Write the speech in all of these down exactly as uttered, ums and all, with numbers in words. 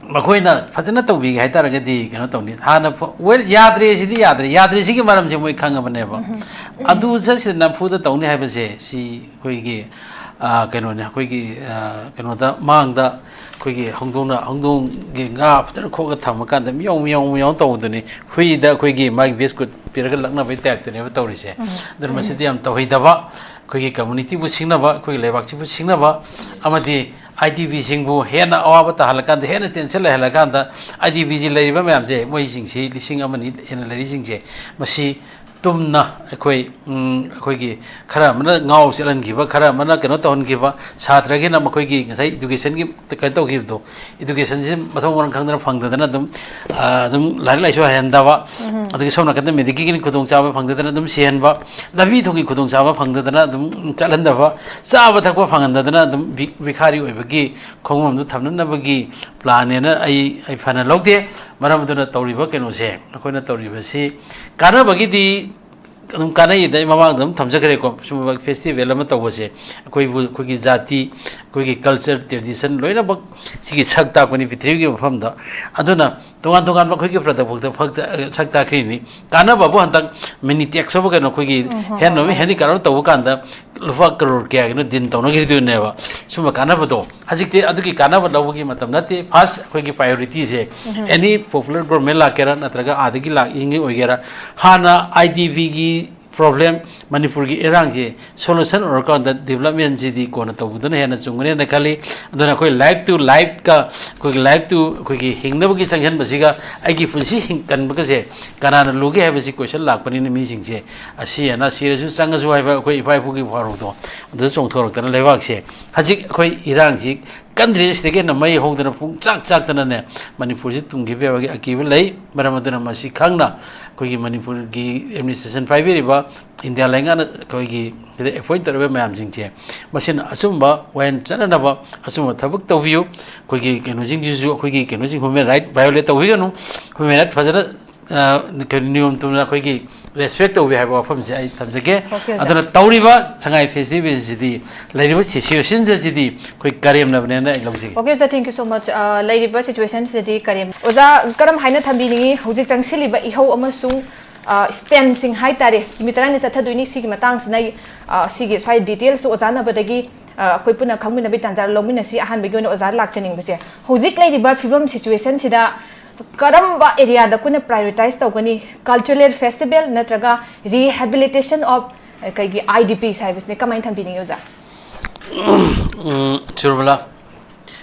ꯃꯈꯣꯏꯅ ꯐꯖꯅ ꯇꯧꯕꯤꯒꯦ ꯍꯥꯏꯇꯥꯔꯒꯗꯤ ꯀꯩꯅꯣ ꯇꯧꯅꯤ꯫ ꯍꯥꯟꯅ ꯐ-, well, ꯌꯥꯗ꯭ꯔꯦ, ꯁꯤꯗꯤ ꯌꯥꯗ꯭ꯔꯦ, ꯌꯥꯗ꯭ꯔꯦ, ꯁꯤꯒꯤ ꯃꯔꯝꯁꯦ ꯃꯣꯏ ꯈꯪꯉꯕꯅꯦꯕ꯫ ꯑꯗꯨ ꯆꯠꯁꯤꯗ ꯅꯝꯐꯨꯗ ꯇꯧꯅꯤ ꯍꯥꯏꯕꯁꯦ ꯁꯤ ꯑꯩꯈꯣꯏꯒꯤ, ꯑ, ꯀꯩꯅꯣꯅꯦ, ꯑꯩꯈꯣꯏꯒꯤ, ꯑ, ꯀꯩꯅꯣꯗ, ꯃꯥꯡꯗ ꯑꯩꯈꯣꯏꯒꯤ ꯍꯧꯗꯣꯡꯅ, ꯍꯧꯗꯣꯡꯒꯤ ꯉꯥ ꯐꯖꯅ ꯈꯣꯛꯑꯒ ꯊꯝꯃꯀꯥꯟꯗ ꯃꯤꯌꯥꯎ ꯃꯤꯌꯥꯎ ꯃꯤꯌꯥꯎ ꯇꯧꯕꯗꯨꯅꯤ꯫ ꯍꯨꯏꯗ ꯑꯩꯈꯣꯏꯒꯤ ꯃꯥꯒꯤ ꯕꯤꯁꯀꯨꯠ ꯄꯤꯔꯒ ꯂꯛꯅꯕꯩ ꯇꯥꯏꯞꯇꯅꯦꯕ ꯇꯧꯔꯤꯁꯦ꯫ ꯑꯗꯨꯅ ꯃꯁꯤꯗꯤ ꯌꯥꯝ ꯇꯧꯍꯩꯗꯕ, ꯑꯩꯈꯣꯏꯒꯤ ꯀꯝꯃꯨꯅꯤꯇꯤꯕꯨ ꯁꯤꯡꯅꯕ, ꯑꯩꯈꯣꯏꯒꯤ ꯂꯩꯕꯥꯛꯁꯤꯕꯨ ꯁꯤꯡꯅꯕ, ꯑꯃꯗꯤ ꯑꯥꯏ ꯗꯤ ꯕꯤꯁꯤꯡꯕꯨ ꯍꯦꯟꯅ ꯑꯋꯥꯕ ꯇꯥꯍꯜꯂꯀꯥꯟꯗ, ꯍꯦꯟꯅ ꯇꯦꯟꯁꯟ ꯂꯩꯍꯜꯂꯀꯥꯟꯗ, ꯑꯥꯏ ꯗꯤ ꯕꯤꯁꯤ ꯂꯩꯔꯤꯕ ꯃꯌꯥꯝꯁꯦ, ꯃꯣꯏꯁꯤꯡꯁꯤ ꯂꯤꯁꯤꯡ ꯑꯃꯅꯤ ꯍꯦꯟꯅ ꯂꯩꯔꯤꯁꯤꯡꯁꯦ, ꯃꯁꯤ ꯇꯨꯝꯅ ꯑꯩꯈꯣꯏ, ꯎꯝ, ꯑꯩꯈꯣꯏꯒꯤ ꯈꯔ ꯑꯃꯅ ꯉꯥꯎ ꯆꯦꯜꯍꯟꯈꯤꯕ, ꯈꯔ ꯑꯃꯅ ꯀꯩꯅꯣ ꯇꯧꯍꯟꯈꯤꯕ, ꯁꯥꯇ꯭ꯔꯒꯤꯅ ꯃꯈꯣꯏꯒꯤ ꯉꯁꯥꯏ ꯏꯗꯨꯀꯦꯁꯟꯒꯤ ꯀꯩꯅꯣ ꯇꯧꯈꯤꯕꯗꯣ, ꯏꯗꯨꯀꯦꯁꯟꯁꯤ ꯃꯊꯣꯡ ꯃꯔꯝ ꯈꯪꯗꯅ ꯐꯪꯗꯗꯅ ꯑꯗꯨꯝ, ꯑ, ꯑꯗꯨꯝ ꯂꯥꯏꯔꯤꯛ ꯂꯥꯏꯁꯨ ꯍꯩꯍꯟꯗꯕ, ꯑꯗꯒꯤ ꯁꯣꯝ ꯅꯥꯀꯟꯗ ꯃꯦꯗꯤꯀꯦꯜꯒꯤ ꯈꯨꯗꯣꯡꯆꯥꯕ ꯐꯪꯗꯗꯅ ꯑꯗꯨꯝ ꯁꯤꯍꯟꯕ, ꯂꯝꯕꯤ ꯊꯣꯡꯒꯤ ꯈꯨꯗꯣꯡꯆꯥꯕ ꯐꯪꯗꯗꯅ ꯑꯗꯨꯝ ꯆꯠꯍꯟꯗꯕ, ꯆꯥꯕ ꯊꯛꯄ ꯐꯪꯍꯟꯗꯗꯅ ꯑꯗꯨꯝ ꯚꯤ-, ꯚꯤꯈꯥꯔꯤ ꯑꯣꯏꯕꯒꯤ ꯈꯣꯡꯐꯝꯗꯨ ꯊꯝꯅꯅꯕꯒꯤ ꯄ꯭ꯂꯥꯟꯅꯦꯅ ꯑꯩ, ꯑꯩ ꯐꯅ ꯂꯧꯗꯦ꯫ ꯃꯔꯝ ꯑꯗꯨꯅ ꯇꯧꯔꯤꯕ ꯀꯩꯅꯣꯁꯦ, ꯑꯩꯈꯣꯏꯅ ꯇꯧꯔꯤꯕꯁꯤ ꯀꯥꯟꯅꯕꯒꯤꯗꯤ ꯑꯗꯨꯝ ꯀꯥꯟꯅꯩꯗ, ꯑꯩ ꯃꯃꯥꯡꯗ ꯑꯗꯨꯝ ꯊꯝꯖꯈ꯭ꯔꯦꯀꯣ꯫ ꯁꯨꯝꯕ ꯐꯦꯁꯇꯤꯚꯦꯜ ꯑꯃ ꯇꯧꯕꯁꯦ ꯑꯩꯈꯣꯏꯕꯨ, ꯑꯩꯈꯣꯏꯒꯤ ꯖꯥꯇꯤ, ꯑꯩꯈꯣꯏꯒꯤ ꯀꯜꯆꯔ, ꯇ꯭ꯔꯦꯗꯤꯁꯟ ꯂꯣꯏꯅꯃꯛ ꯁꯤꯒꯤ ꯁꯛ ꯇꯥꯛꯄꯅꯤ ꯄ꯭ꯔꯤꯊꯤꯕꯤꯒꯤ ꯃꯐꯝꯗ꯫ ꯑꯗꯨꯅ ꯇꯣꯉꯥꯟ ꯇꯣꯉꯥꯟꯕ ꯑꯩꯈꯣꯏꯒꯤ ꯄ꯭ꯔꯗꯛ ꯐꯥꯎꯗ ꯐꯛꯇ-, ꯁꯛ ꯇꯥꯛꯈ꯭ꯔꯤꯅꯤ꯫ ꯀꯥꯟꯅꯕꯕꯨ ꯍꯟꯗꯛ ꯃꯤꯅꯤ ꯇꯦꯛꯁ ꯑꯃ ꯀꯩꯅꯣ ꯑꯩꯈꯣꯏꯒꯤ ꯎꯝ, ꯍꯣꯏ, ꯍꯣꯏ, ꯍꯦꯟꯂꯨꯝ ꯍꯣꯏ꯫ ꯍꯦꯟꯗꯤꯀ꯭ꯔꯥꯐ ꯇꯧꯕ ꯀꯥꯟꯗ ꯂꯨꯄꯥ ꯀꯔꯣꯔ ꯀꯌꯥꯒꯤꯅꯣ ꯗꯤꯟ ꯇꯧꯅꯈꯤꯗꯣꯏꯅꯦꯕ꯫ ꯁꯨꯝꯕ ꯀꯥꯟꯅꯕꯗꯣ ꯍꯧꯖꯤꯛꯇꯤ ꯑꯗꯨꯒꯤ ꯀꯥꯟꯅꯕ ꯂꯧꯕꯒꯤ ꯃꯇꯝ ꯅꯠꯇꯦ꯫ ꯐꯥꯔꯁ ꯑꯩꯈꯣꯏꯒꯤ ꯄ꯭ꯔꯥꯏꯌꯣꯔꯤꯇꯤꯁꯦ, ꯎꯝ꯫ ꯑꯦꯅꯤ ꯄꯣꯄꯨꯂꯔ ꯒꯣꯔꯃꯦꯟ ꯂꯥꯛꯀꯦꯔꯥ ꯅꯠꯇ꯭ꯔꯒ ꯑꯥꯗꯒꯤ ꯂꯥꯛꯏꯁꯤꯡꯒꯤ ꯑꯣꯏꯒꯦꯔꯥ, ꯍꯥꯟꯅ ꯑꯥꯏ ꯗꯤ ꯕꯤꯒꯤ ꯄ꯭ꯔꯣꯕ꯭ꯂꯦꯝ, ꯃꯅꯤꯄꯨꯔꯒꯤ ꯏꯔꯥꯡꯁꯦ ꯁꯣꯂꯨꯁꯟ ꯑꯣꯏꯔꯀꯥꯟꯗ ꯗꯤꯕꯂꯞꯃꯦꯟꯁꯤꯗꯤ ꯀꯣꯟꯅ ꯇꯧꯕꯗꯨꯅ ꯍꯦꯟꯅ ꯆꯨꯝꯒꯅꯦꯅ ꯈꯜꯂꯤ꯫ ꯑꯗꯨꯅ ꯑꯩꯈꯣꯏ ꯂꯥꯏꯐ ꯇꯨ ꯂꯥꯏꯐꯀ, ꯑꯩꯈꯣꯏꯒꯤ ꯂꯥꯏꯐ ꯇꯨ ꯑꯩꯈꯣꯏꯒꯤ ꯍꯤꯡꯅꯕꯒꯤ ꯆꯪꯁꯤꯟꯕꯁꯤꯒ ꯑꯩꯒꯤ ꯄꯨꯟꯁꯤ ꯍꯤꯡ-, ꯀꯟꯕꯒꯁꯦ ꯀꯅꯥꯅ ꯂꯨꯒꯦ ꯍꯥꯏꯕꯁꯤ ꯀꯣꯏꯁꯟ ꯂꯥꯛꯄꯅꯤꯅ ꯃꯤꯁꯤꯡꯁꯦ ꯑꯁꯤ ꯑꯅꯥ ꯁꯤꯔꯁꯨ ꯆꯪꯉꯁꯨ ꯍꯥꯏꯕ ꯑꯩꯈꯣꯏ ꯏꯄꯥ ꯏꯄꯨꯒꯤ ꯋꯥꯔꯧꯗꯣ ꯑꯗꯨꯗ ꯆꯣꯡꯊꯣꯔꯛꯇꯅ ꯂꯩꯕꯥꯛꯁꯦ ꯍꯧꯖꯤꯛ ꯑꯩꯈꯣꯏ ꯏꯔꯥꯡꯁꯤ ꯀꯟꯗ꯭ꯔꯤꯉꯩꯁꯤꯗꯒꯤ ꯍꯦꯟꯅ ꯃꯩ ꯍꯧꯗꯅ ꯄꯨꯡ ꯆꯥꯛ ꯆꯥꯛꯇꯅꯅꯦ ꯃꯅꯤꯄꯨꯔꯁꯤ ꯇꯨꯝꯈꯤꯕ ꯌꯥꯕꯒꯤ ꯑꯀꯤꯕ ꯂꯩ꯫ ꯃꯔꯝ ꯑꯗꯨꯅ ꯃꯁꯤ ꯈꯪꯅ ꯑꯩꯈꯣꯏꯒꯤ ꯃꯅꯤꯄꯨꯔꯒꯤ ꯑꯦꯗꯃꯤꯅꯤꯁꯇ꯭ꯔꯦꯁꯟ ꯄꯥꯏꯕꯤꯔꯤꯕ ꯏꯟꯗꯤꯌꯥ ꯂꯩꯉꯥꯛꯅ ꯑꯩꯈꯣꯏꯒꯤ ꯁꯤꯗ ꯑꯦꯄꯣꯏꯟ ꯇꯧꯔꯤꯕ ꯃꯌꯥꯝꯁꯤꯡꯁꯦ ꯃꯁꯤꯅ ꯑꯆꯨꯝꯕ ꯋꯥꯌꯦꯜ ꯆꯠꯅꯅꯕ ꯑꯆꯨꯝꯕ ꯊꯕꯛ ꯇꯧꯕꯤꯌꯨ꯫ ꯑꯩꯈꯣꯏꯒꯤ ꯀꯩꯅꯣꯁꯤꯡꯁꯤꯁꯨ ꯑꯩꯈꯣꯏꯒꯤ ꯀꯩꯅꯣꯁꯤꯡ ꯍ꯭ꯌꯨꯃꯦꯟ ꯔꯥꯏꯠ ꯚꯥꯏꯑꯣꯂꯦꯠ ꯇꯧꯕꯤꯒꯅꯨ꯫ ꯍ꯭ꯌꯨꯃꯦꯟ ꯔꯥꯏꯠ ꯐꯖꯅ ꯑ, ꯀꯩꯅꯣ, ꯅꯤꯌꯣꯝ ꯆꯨꯝꯅ ꯑꯩꯈꯣꯏꯒꯤ ꯔꯦꯁꯄꯦꯛ ꯇꯧꯕꯤ ꯍꯥꯏꯕ ꯋꯥꯐꯝꯁꯦ ꯑꯩ ꯊꯝꯖꯒꯦ꯫ ꯑꯣꯀꯦ, ꯑꯣꯖꯥ꯫ ꯑꯗꯨꯅ ꯇꯧꯔꯤꯕ ꯁꯉꯥꯏ ꯐꯦꯁꯇꯤꯚꯦꯜꯁꯤꯗꯤ ꯂꯩꯔꯤꯕ ꯁꯤꯆꯨꯋꯦꯁꯟꯁꯤꯗꯤ ꯑꯩꯈꯣꯏ ꯀꯔꯦꯝꯅꯕꯅꯦꯅ ꯑꯩ ꯂꯧꯖꯒꯦ꯫ ꯑꯣꯀꯦ, ꯑꯣꯖꯥ, thank you so much꯫ ꯑ, ꯂꯩꯔꯤꯕ ꯁꯤꯆꯨꯋꯦꯁꯟꯁꯤꯗꯤ ꯀꯔꯦꯝ-, ꯑꯣꯖꯥ, ꯀꯔꯝ ꯍꯥꯏꯅ ꯊꯝꯕꯤꯅꯤꯡꯉꯤ? ꯍꯧꯖꯤꯛ ꯆꯪꯁꯤꯜꯂꯤꯕ ꯏꯍꯧ ꯑꯃꯁꯨꯡ, ꯑ, ꯁ꯭ꯇꯦꯟꯁꯤꯡ ꯍꯥꯏ ꯇꯥꯔꯦ, ꯅꯨꯃꯤꯠ ꯇꯔꯥꯅꯤ ꯆꯠꯊꯗꯣꯏꯅꯤ꯫ ꯁꯤꯒꯤ ꯃꯇꯥꯡꯁꯤꯅ, ꯑ, ꯁꯤꯒꯤ ꯁ꯭ꯋꯥꯏ ꯗꯤꯇꯦꯜꯁꯁꯨ ꯑꯣꯖꯥ ꯅꯕꯗꯒꯤ, ꯑ, ꯑꯩꯈꯣꯏ ꯄꯨꯟꯅ ꯈꯪꯃꯤꯟꯅꯕꯒꯤ ꯇꯥꯟꯖꯥ ꯂꯧꯃꯤꯟꯅꯁꯤ꯫ ꯑꯍꯥꯟꯕꯒꯤ ꯑꯣꯏꯅ ꯑꯣꯖꯥ ꯂꯥꯛꯆꯅꯤꯡꯕꯁꯦ, ꯍꯧꯖꯤꯛ ꯂꯩꯔꯤꯕ ꯐꯤꯕꯝ ꯁꯤꯆꯨꯋꯦꯁꯟꯁꯤꯗ ꯀꯔꯝꯕ ꯑꯦꯔꯤꯌꯥꯗ ꯑꯩꯈꯣꯏꯅ ꯄ꯭ꯔꯥꯏꯌꯣꯔꯤꯇꯥꯏꯁ ꯇꯧꯒꯅꯤ? ꯀꯜꯆꯔꯦꯜ ꯐꯦꯁꯇꯤꯚꯦꯜ ꯅꯠꯇ꯭ꯔꯒ rehabilitation of, ꯑ, ꯀꯩꯒꯤ, IDPs ꯍꯥꯏꯕꯁꯤꯅ ꯀꯃꯥꯏꯅ ꯊꯝꯕꯤꯅꯤꯡꯉꯤ, ꯑꯣꯖꯥ? ꯎꯝ, ꯁꯨꯔꯕꯂꯥ,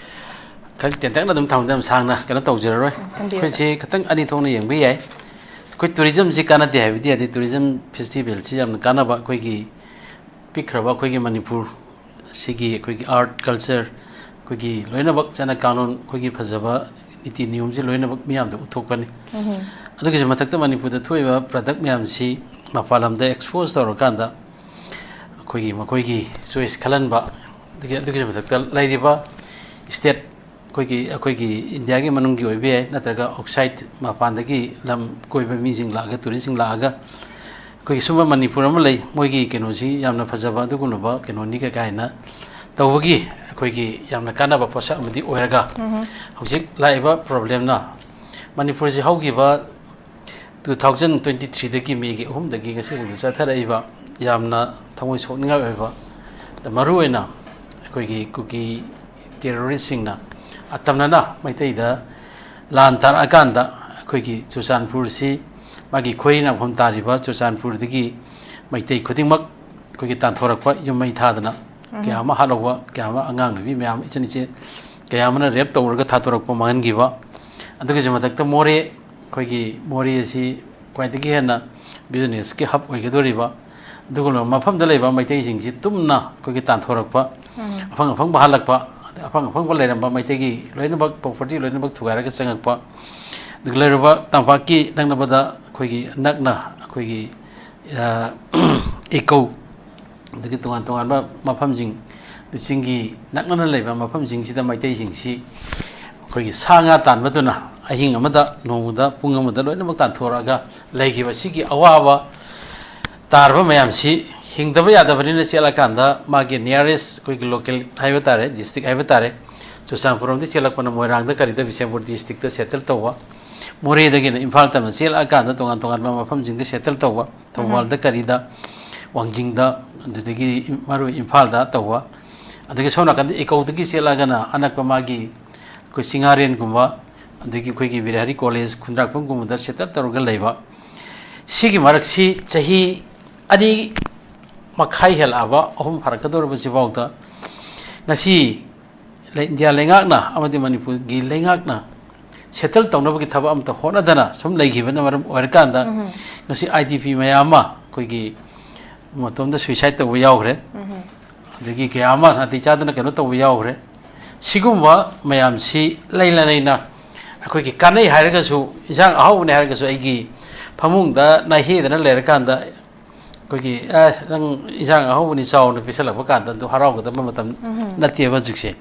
ꯈꯔ ꯇꯦꯟꯇꯛꯅ ꯑꯗꯨꯝ ꯊꯝꯕꯗ ꯌꯥꯝ ꯁꯥꯡꯅ ꯀꯩꯅꯣ ꯇꯧꯖꯔꯔꯣꯏ꯫ ꯎꯝ, ꯊꯝꯕꯤꯌꯨ, ꯑꯩꯈꯣꯏꯁꯤ ꯈꯤꯇꯪ ꯑꯅꯤ ꯊꯣꯛꯅ ꯌꯦꯡꯕ ꯌꯥꯏ꯫ ꯑꯩꯈꯣꯏ ꯇꯨꯔꯤꯖꯝꯁꯤ ꯀꯥꯟꯅꯗꯦ ꯍꯥꯏꯕꯗꯤ ꯌꯥꯗꯦ꯫ ꯇꯨꯔꯤꯖꯝ ꯐꯦꯁꯇꯤꯚꯦꯜꯁꯤ ꯌꯥꯝꯅ ꯀꯥꯟꯅꯕ, ꯑꯩꯈꯣꯏꯒꯤ ꯄꯤꯛꯈ꯭ꯔꯕ ꯑꯩꯈꯣꯏꯒꯤ ꯃꯅꯤꯄꯨꯔ ꯁꯤꯒꯤ ꯑꯩꯈꯣꯏꯒꯤ ꯑꯥꯔꯠ, ꯀꯜꯆꯔ, ꯑꯩꯈꯣꯏꯒꯤ ꯂꯣꯏꯅꯃꯛ ꯆꯠꯅ ꯀꯥꯡꯂꯣꯟ, ꯑꯩꯈꯣꯏꯒꯤ ꯐꯖꯕ ꯅꯤꯇꯤ ꯅꯤꯌꯣꯝꯁꯤ ꯂꯣꯏꯅꯃꯛ ꯃꯤꯌꯥꯝꯗ ꯎꯠꯊꯣꯛꯄꯅꯤ꯫ ꯎꯝ꯫ ꯑꯗꯨꯒꯤꯁꯨ ꯃꯊꯛꯇ ꯃꯅꯤꯄꯨꯔꯗ ꯊꯣꯛꯏꯕ ꯄ꯭ꯔꯗꯛ ꯃꯌꯥꯝꯁꯤ ꯃꯄꯥꯟ ꯂꯝꯗ ꯑꯦꯛꯁꯄꯣꯖ ꯇꯧꯔꯀꯥꯟꯗ ꯑꯩꯈꯣꯏꯒꯤ, ꯃꯈꯣꯏꯒꯤ ꯆꯣꯏꯁ ꯈꯜꯍꯟꯕ, ꯑꯗꯨꯒꯤ, ꯑꯗꯨꯒꯤꯁꯨ ꯃꯊꯛꯇ ꯂꯩꯔꯤꯕ ꯁ꯭ꯇꯦꯠ, ꯑꯩꯈꯣꯏꯒꯤ, ꯑꯩꯈꯣꯏꯒꯤ ꯏꯟꯗꯤꯌꯥꯒꯤ ꯃꯅꯨꯡꯒꯤ ꯑꯣꯏꯕ ꯌꯥꯏ, ꯅꯠꯇ꯭ꯔꯒ ꯑꯥꯎꯠꯁꯥꯏꯠ, ꯃꯄꯥꯟꯗꯒꯤ ꯂꯝ ꯀꯣꯏꯕ ꯃꯤꯁꯤꯡ ꯂꯥꯛꯑꯒ, ꯇꯨꯔꯤꯁꯁꯤꯡ ꯂꯥꯛꯑꯒ, ꯑꯩꯈꯣꯏꯒꯤ ꯁꯨꯝꯕ ꯃꯅꯤꯄꯨꯔ ꯑꯃ ꯂꯩ, ꯃꯣꯏꯒꯤ ꯀꯩꯅꯣꯁꯤ ꯌꯥꯝꯅ ꯐꯖꯕ ꯑꯗꯨꯒꯨꯝꯂꯕ ꯀꯩꯅꯣꯅꯤ ꯀ-, ꯀꯥꯏꯅ ꯇꯧꯕꯒꯤ ꯑꯩꯈꯣꯏꯒꯤ ꯌꯥꯝꯅ ꯀꯥꯟꯅꯕ ꯄꯣꯠꯁꯛ ꯑꯃꯗꯤ ꯑꯣꯏꯔꯒ, ꯎꯝ꯫ ꯍꯧꯖꯤꯛ ꯂꯥꯛꯏꯕ ꯄ꯭ꯔꯣꯕ꯭ꯂꯦꯝꯅ ꯃꯅꯤꯄꯨꯔꯁꯤ ꯍꯧꯈꯤꯕ two thousand twenty threeꯗꯒꯤ, ꯃꯦꯒꯤ ꯑꯍꯨꯝꯗꯒꯤ ꯉꯁꯤ ꯐꯥꯎꯕ ꯆꯠꯊꯔꯛꯏꯕ ꯌꯥꯝꯅ ꯊꯃꯣꯏ ꯁꯣꯛꯅꯤꯡꯉꯥꯏ ꯑꯣꯏꯕ, ꯃꯔꯨꯑꯣꯏꯅ ꯑꯩꯈꯣꯏꯒꯤ ꯀꯨꯀꯤ ꯇꯦꯔꯣꯔꯤꯁꯁꯤꯡꯅ ꯑꯇꯝꯅꯅ ꯃꯩꯇꯩꯗ ꯂꯥꯟ ꯇꯥꯔꯛꯑꯀꯥꯟꯗ ꯑꯩꯈꯣꯏꯒꯤ ꯆꯨꯔꯆꯥꯟꯄꯨꯔꯁꯤ ꯃꯥꯒꯤ ꯈꯣꯏꯔꯤ ꯅꯥꯎꯐꯝ ꯇꯥꯔꯤꯕ ꯆꯨꯔꯆꯥꯟꯄꯨꯔꯗꯒꯤ ꯃꯩꯇꯩ ꯈꯨꯗꯤꯡꯃꯛ ꯑꯩꯈꯣꯏꯒꯤ ꯇꯥꯟꯊꯣꯔꯛꯄ, ꯌꯨꯝ ꯃꯩ ꯊꯥꯗꯅ ꯎꯝ꯫ ꯀꯌꯥ ꯑꯃ ꯍꯥꯠꯍꯧꯕ, ꯀꯌꯥ ꯑꯃ ꯑꯉꯥꯡ ꯅꯨꯄꯤ ꯃꯌꯥꯝ, ꯏꯆꯟ ꯏꯆꯦ ꯀꯌꯥ ꯑꯃꯅ ꯔꯦꯞ ꯇꯧꯔꯒ ꯊꯥꯗꯣꯔꯛꯄ ꯃꯥꯡꯍꯟꯈꯤꯕ, ꯑꯗꯨꯒꯤꯁꯨ ꯃꯊꯛꯇ ꯃꯣꯔꯦ, ꯑꯩꯈꯣꯏꯒꯤ ꯃꯣꯔꯦ ꯑꯁꯤ ꯈ꯭ꯋꯥꯏꯗꯒꯤ ꯍꯦꯟꯅ ꯕꯤꯖꯤꯅꯦꯁꯀꯤ ꯍꯕ ꯑꯣꯏꯒꯗꯧꯔꯤꯕ ꯑꯗꯨꯒꯨꯝꯂꯕ ꯃꯐꯝꯗ ꯂꯩꯕ ꯃꯩꯇꯩꯁꯤꯡꯁꯤ ꯇꯨꯝꯅ ꯑꯩꯈꯣꯏꯒꯤ ꯇꯥꯟꯊꯣꯔꯛꯄ, ꯎꯝ꯫ ꯑꯐꯪ ꯑꯐꯪꯕ ꯍꯥꯜꯂꯛꯄ, ꯑꯗꯩ ꯑꯐꯪ ꯑꯐꯪꯕ ꯂꯩꯔꯝꯕ ꯃꯩꯇꯩꯒꯤ ꯂꯣꯏꯅꯃꯛ ꯄ꯭ꯔꯣꯄꯔꯇꯤ ꯂꯣꯏꯅꯃꯛ ꯊꯨꯒꯥꯏꯔꯒ ꯆꯪꯉꯛꯄ, ꯑꯗꯨꯒ ꯂꯩꯔꯨꯕ ꯇꯝꯄꯥꯛꯀꯤ ꯅꯛꯅꯕꯗ ꯑꯩꯈꯣꯏꯒꯤ ꯅꯛꯅ ꯑꯩꯈꯣꯏꯒꯤ, ꯑ, ꯏꯀꯧ, ꯑꯗꯒꯤ ꯇꯣꯉꯥꯟ ꯇꯣꯉꯥꯟꯕ ꯃꯐꯝꯁꯤꯡ, ꯆꯤꯡꯒꯤ ꯅꯛꯅꯅ ꯂꯩꯕ ꯃꯐꯝꯁꯤꯡꯁꯤꯗ ꯃꯩꯇꯩꯁꯤꯡꯁꯤ ꯑꯩꯈꯣꯏꯒꯤ ꯁꯥ ꯉꯥ ꯇꯥꯟꯕꯗꯨꯅ ꯑꯍꯤꯡ ꯑꯃꯗ, ꯅꯣꯡꯃꯗ ꯄꯨꯡ ꯑꯃꯗ ꯂꯣꯏꯅꯃꯛ ꯇꯥꯟꯊꯣꯔꯛꯑꯒ ꯂꯩꯈꯤꯕ ꯁꯤꯒꯤ ꯑꯋꯥꯕ ꯇꯥꯔꯕ ꯃꯌꯥꯝꯁꯤ ꯍꯤꯡꯗꯕ ꯌꯥꯗꯕꯅꯤꯅ ꯆꯦꯜꯂꯀꯥꯟꯗ ꯃꯥꯒꯤ nearest ꯑꯩꯈꯣꯏꯒꯤ local ꯍꯥꯏꯕ ꯇꯥꯔꯦ, district ꯍꯥꯏꯕ ꯇꯥꯔꯦ, ꯆꯨꯔꯆꯥꯟꯄꯨꯔ ꯔꯣꯝꯗꯒꯤ ꯆꯦꯜꯂꯛꯄꯅ ꯃꯣꯏꯔꯥꯡꯗ ꯀꯔꯤꯗ ꯕꯤꯁꯦꯝꯄꯨꯔ districtꯇ settle ꯇꯧꯕ, ꯃꯣꯔꯦꯗꯒꯤꯅ ꯏꯝꯐꯥꯜ ꯇꯝꯅ ꯆꯦꯜꯂꯛꯑꯀꯥꯟꯗ ꯇꯣꯉꯥꯟ ꯇꯣꯉꯥꯟꯕ ꯃꯐꯝꯁꯤꯡꯗ settle ꯇꯧꯕ, ꯊꯧꯕꯥꯜꯗ ꯀꯔꯤꯗ, ꯋꯥꯡꯖꯤꯡꯗ, ꯑꯗꯨꯗꯒꯤ ꯃꯔꯨ ꯏꯝꯐꯥꯜꯗ ꯇꯧꯕ, ꯑꯗꯒꯤ ꯁꯣꯝ ꯅꯥꯀꯟꯗ ꯏꯀꯧꯗꯒꯤ ꯆꯦꯜꯂꯛꯑꯒꯅ ꯑꯅꯛꯄ ꯃꯥꯒꯤ ꯑꯩꯈꯣꯏ ꯆꯤꯡꯉꯥꯔꯦꯟꯒꯨꯝꯕ, ꯑꯗꯒꯤ ꯑꯩꯈꯣꯏꯒꯤ ꯕꯤꯔꯍꯔꯤ ꯀꯣꯂꯦꯖ ꯈꯨꯟꯗ꯭ꯔꯥꯛꯄꯝꯒꯨꯝꯕꯗ settle ꯇꯧꯔꯒ ꯂꯩꯕ, ꯁꯤꯒꯤ ꯃꯔꯛꯁꯤ ꯆꯍꯤ ꯑꯅꯤ ꯃꯈꯥꯏ ꯍꯦꯜꯂꯛꯑꯕ, ꯑꯍꯨꯝ ꯐꯥꯔꯛꯀꯗꯧꯔꯕꯁꯤꯐꯥꯎꯗ ꯉꯁꯤ ꯂꯩ-, ꯏꯟꯗꯤꯌꯥ ꯂꯩꯉꯥꯛꯅ ꯑꯃꯗꯤ ꯃꯅꯤꯄꯨꯔꯒꯤ ꯂꯩꯉꯥꯛꯅ settle ꯇꯧꯅꯕꯒꯤ ꯊꯕꯛ ꯑꯃꯠꯇ ꯍꯣꯠꯅꯗꯅ ꯁꯨꯝ ꯂꯩꯈꯤꯕꯅ ꯃꯔꯝ ꯑꯣꯏꯔꯀꯥꯟꯗ, ꯎꯝ꯫ ꯉꯁꯤ I D P ꯃꯌꯥꯝ ꯑꯃ ꯑꯩꯈꯣꯏꯒꯤ ꯃꯇꯣꯝꯗ suicide ꯇꯧꯕ ꯌꯥꯎꯈ꯭ꯔꯦ꯫ ꯎꯝ꯫ ꯑꯗꯒꯤ ꯀꯌꯥ ꯑꯃ ꯅꯥꯇꯩ ꯆꯥꯗꯅ ꯀꯩꯅꯣ ꯇꯧꯕ ꯌꯥꯎꯈ꯭ꯔꯦ꯫ ꯁꯤꯒꯨꯝꯕ ꯃꯌꯥꯝꯁꯤ ꯂꯩꯅ ꯂꯩꯅ ꯑꯩꯈꯣꯏꯒꯤ ꯀꯥꯟꯅꯩ ꯍꯥꯏꯔꯒꯁꯨ, ꯏꯟꯁꯥꯡ ꯑꯍꯥꯎꯕꯅꯤ ꯍꯥꯏꯔꯒꯁꯨ, ꯑꯩꯒꯤ ꯐꯃꯨꯡꯗ ꯅꯥꯍꯦꯗꯅ ꯂꯩꯔꯀꯥꯟꯗ ꯑꯩꯈꯣꯏꯒꯤ, "ꯑꯦ, ꯅꯪ ꯏꯟꯁꯥꯡ ꯑꯍꯥꯎꯕꯅꯤ, ꯆꯥꯎꯅ ꯄꯤꯁꯜꯂꯛꯄ ꯀꯥꯟꯗ ꯑꯗꯨ ꯍꯔꯥꯎꯒꯗꯕ ꯃꯇꯝ ꯎꯝ꯫ ꯅꯠꯇꯦꯕ ꯍꯧꯖꯤꯛꯁꯦ"꯫